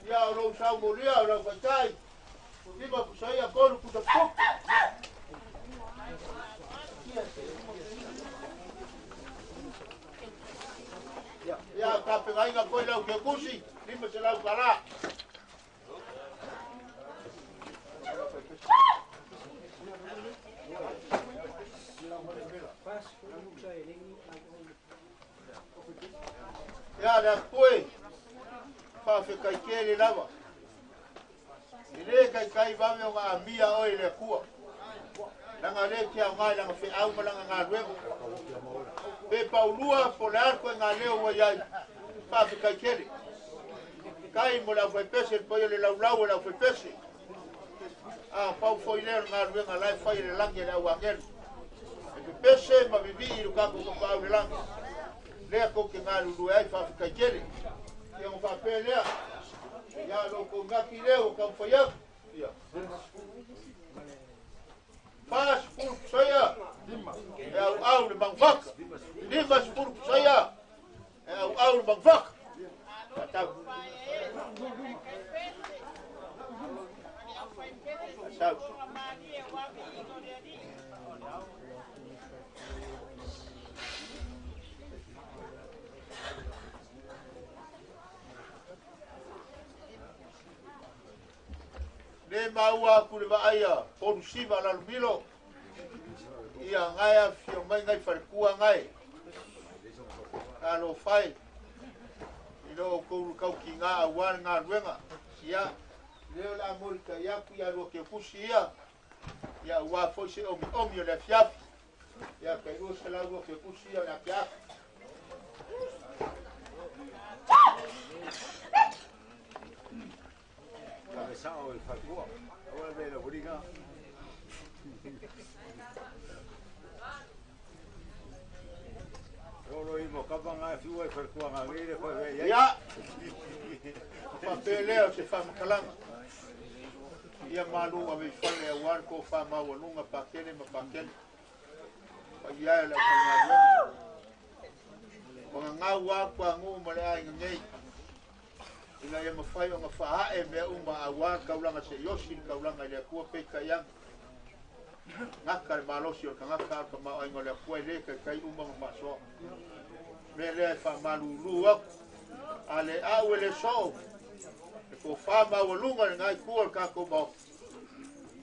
Speaker 4: Ia o lou saumolia o lau taitai. 5 pusaia 3 pusa pisupu. Ia tapenaina foi lau keukusi, $500. Ia le apue, faafetai lava. E le taitai vave o nga amia oe i le Atua. Langa le te au ngai, langa feau ma langa galuega. Pe paulua po le a koe ngā leo ua iai, faafetai tele. Kai mo le aufaipese, le paia o le laulau o le aufaipese. A pau foi lea o le galuega la e fai e le lagi e le auagelu. E pepese ma vivii i lo tatou tapaau le lagi. Lea kou te galulue ai faafetai tele. Ia o faapea lea. Ia lo kou ngaki lea ua taumafai atu. Ia. 40 pusaia e auau le manufaka. 50 pusaia e auau le manufaka. Faatau. Faatau. Le maua aku le vaaia polusiva lalumilo. Ia ngai afio mai ngai falekua ngai. Alo fai. I lo kou kauki ngā aua le galuega. Ia, Leo la amori ka iaku ia lua ke kusi ia. Ia ua foi se omi omi o le afiafi. Ia kai lua se lau lua ke kusi ia o le afiafi.
Speaker 5: Sao il faltua. Ora bene, vuliga. Lolo imo kapanga fiua i faltua ngā ngire koe vei ai.
Speaker 4: Ia, whapelea o se whamakalanga. Ia malu a meifale a wan ko wha maualunga pakele ma pakele. Pa ia e lau whangaluenga. Wanga ngau wā kua ngu ma le ainga ngei. Ina ia mawhai o ngā whahae mea uma a wā kaulanga se yosi kaulanga i le akua peika ianga. Ngaka le malosi o ka ngaka o ka maoinga o le akua i le kai kai uma ma whasoa. Mea lea e whamalulu aku. A le au e le soo. E ko wha maualunga le ngai kua le kākou maoka.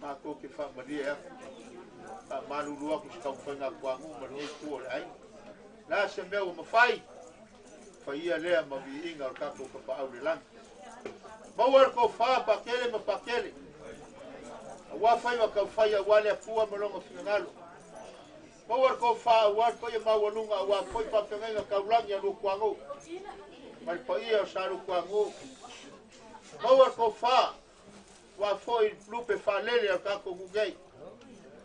Speaker 4: Mākou ke whaamalie aku. Whamalulu aku si kaumawhainga kua ngu ma le nei kua o le aina. La se mea ua mawhai. Whaia lea ma viinga o le kākou ka paau le langi. Maua le ko wha pakele ma pakele. A wā whai wa kau whai a wā le akua ma longa whingangalo. Maua le ko wha a wā koe maualunga a wā foi whawhengainga kaulangi a lua kuangō. Ma le paia o sa lua kuangō. Maua le ko wha wā foi lupe whalele a kākou ngungei.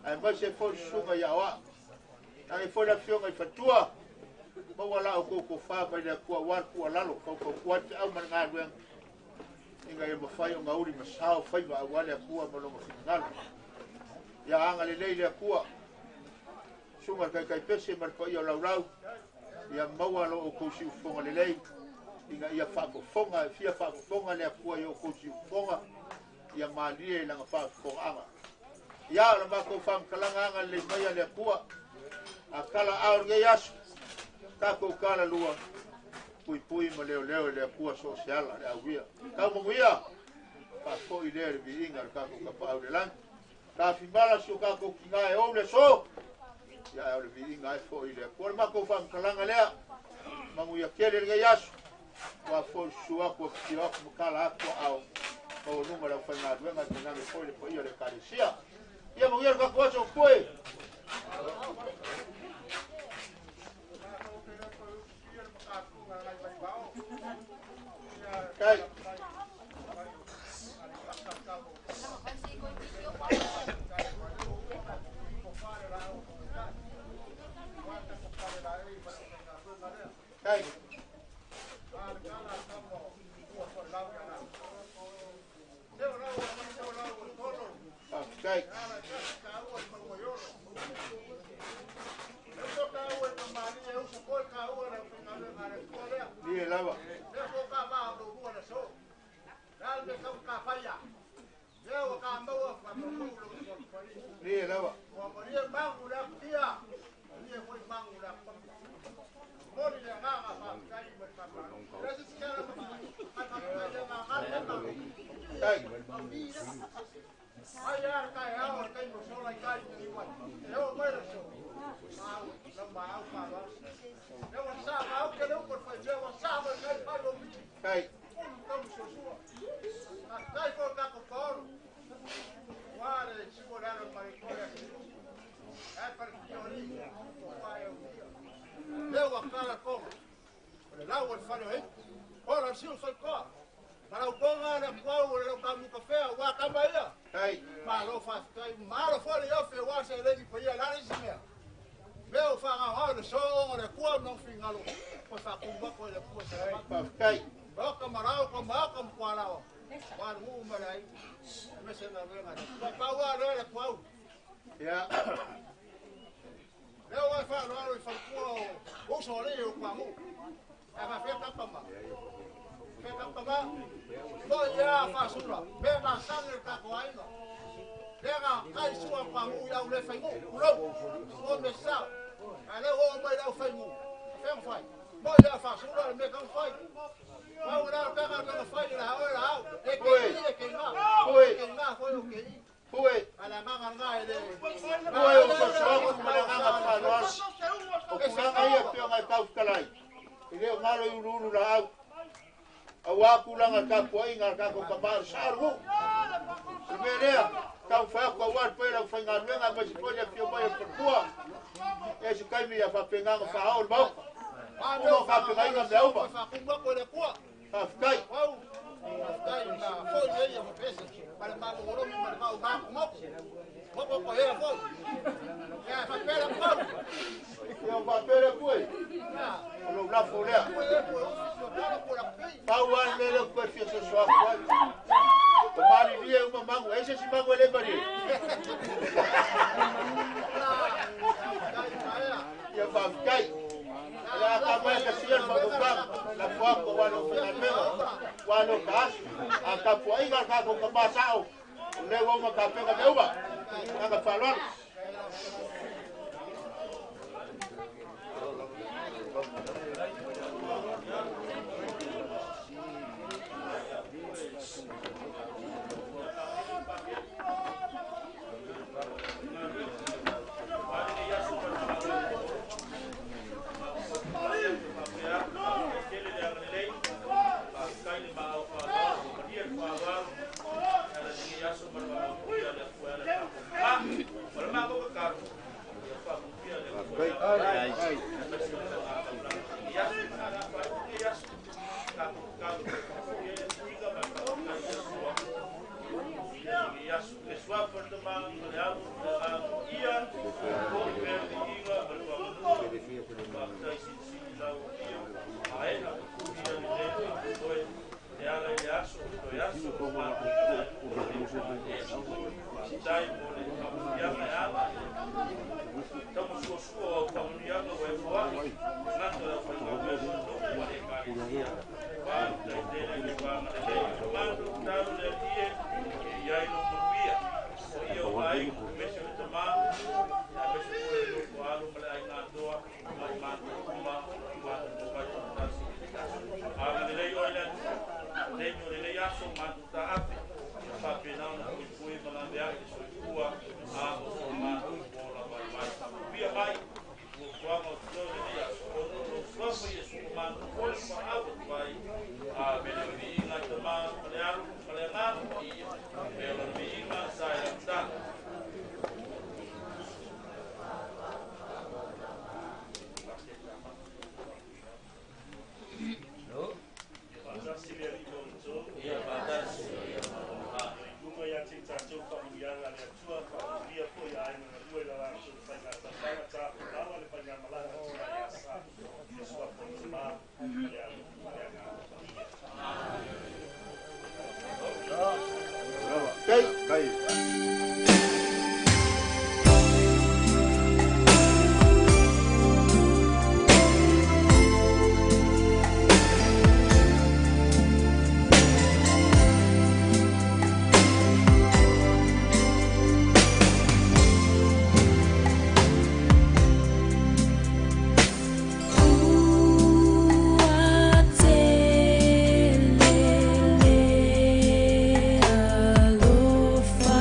Speaker 4: Ai mai se foi sunga ia oa. Ngai foi la fionga i whatua. Maua la o koko wha mai le akua wā kua lalo. Kau kau kua te au mana ngā luenga. Inga ia mawhai o ngauri masao whaiwa a wale akua ma longa whingangalo. Ia anga le lei le akua. Sunga kai kai pese ma le paia o laulau. Ia maua lo o kousi ufonga le lei. Inga ia whaafofonga, fia whaafofonga le akua i o kousi ufonga. Ia malie i langa whaafofonga anga. Ia o la mākou whaamakalanga anga le mai a le akua. A kala ao ngei aso. Tākou kala lua. Pui pui ma leo leo le akua so se ala le auia. Kau manguia. Whaafoi lea le viinga le kākou ka paau le langi. Ka whimala si o kākou ki ngā e ou le so. Ia e o le viinga e fo i le akua. Le mākou whaamakalanga lea. Manguia kele le ngei aso. Whaafoi suaku a whitio aku makala aku ao. Maualunga le au whainga ruenga te name foi le paia le kalesia. Ia manguia le kākou aso koe. Kai. Kai. Kai. Lie lava. Lie lava. Kai. Kai. Kai.
Speaker 8: Malo fa malo fo le ofe wa se le ni paia la ni mea. Mea fa ga ha le so o le kua no fingalo. Ko fa ku ba ko le kua se ba.
Speaker 4: Kai.
Speaker 8: Ba ka marao ko ma ka mkwa lao. Wa ru ma lai. Me se na venga. Ba pa wa le le kwa.
Speaker 4: Ia.
Speaker 8: Leo wa fa lo fa kua o so le o kwa mu. A fa fe ka pa ma. Fe ka pa ma. Mo ia fa sura. Me na sa le ka ko ai no. Lea kai sua pa mu ia le fai mu. Ulo. O me sa. A le o mai lau fai mu. Fe fai. Mo ia fa sura me ka fai. Pa ura ka ka ka fai la o la. E ke e ke na.
Speaker 4: Oi.
Speaker 8: Ke na foi o ke.
Speaker 4: Oi.
Speaker 8: Ala manga nga ele.
Speaker 4: Oi o so so ko ma nga fa los. O kulanga ia pio ngai kau kalai. I leo ngalo i ulu la au. A wā kulanga ka kua inga ka ko ka maru sa ru.
Speaker 8: O le mea lea, taumafai atu aua le paia o le aufaigaluega aemaise foi le afio mai o le faletua. Ia se taimi ia faapena ona faaoo le Maota. Uma o tapenaina mea uma. Faafetai. Ia faapea le Atua e. O lou lafo lea. Pau lava le mea lea ou te toe fia soso atu ai. O malilie uma manu, e ai se isi manu e le malie. Ia faafetai. O le a tama e tasia le faautautaga, lafo atu aua le aufaigaluega, aua le ota aso. A tapuaiga le tatou tama sao, o lea ua uma tapena mea uma. Agaga faaaloalo.
Speaker 10: Ua tele le alofa.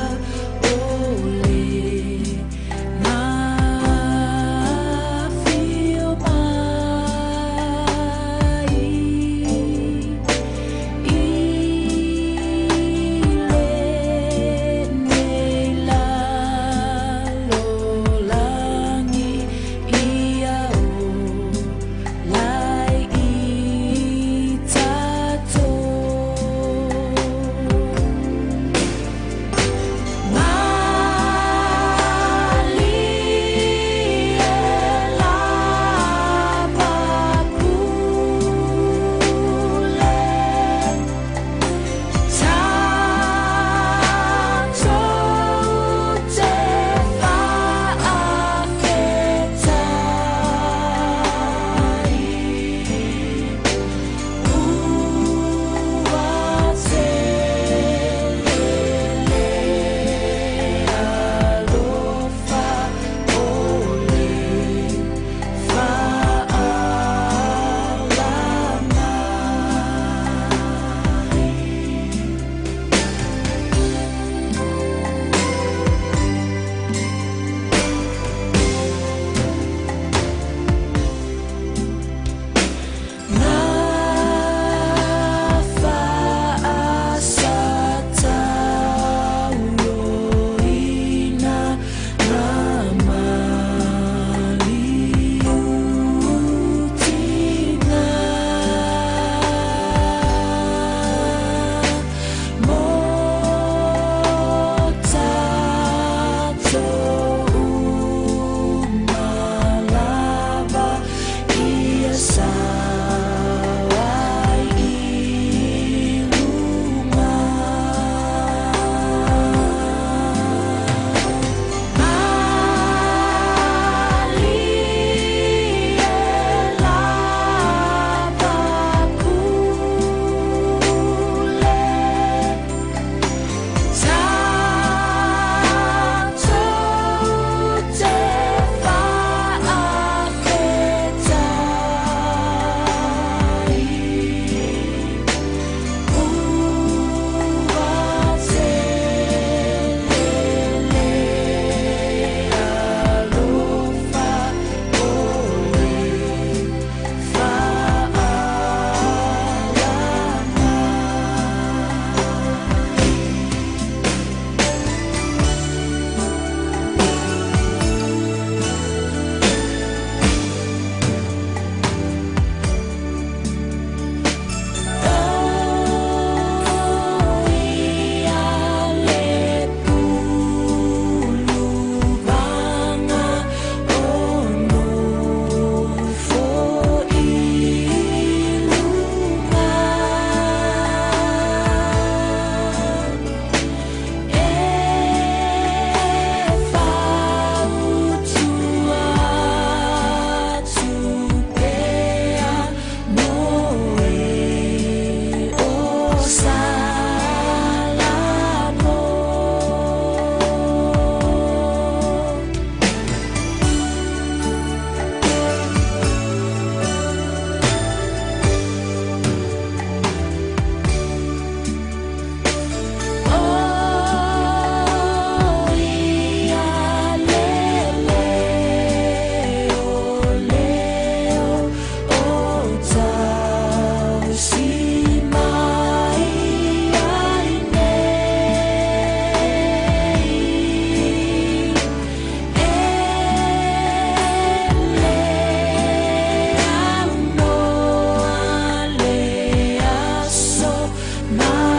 Speaker 10: Ma.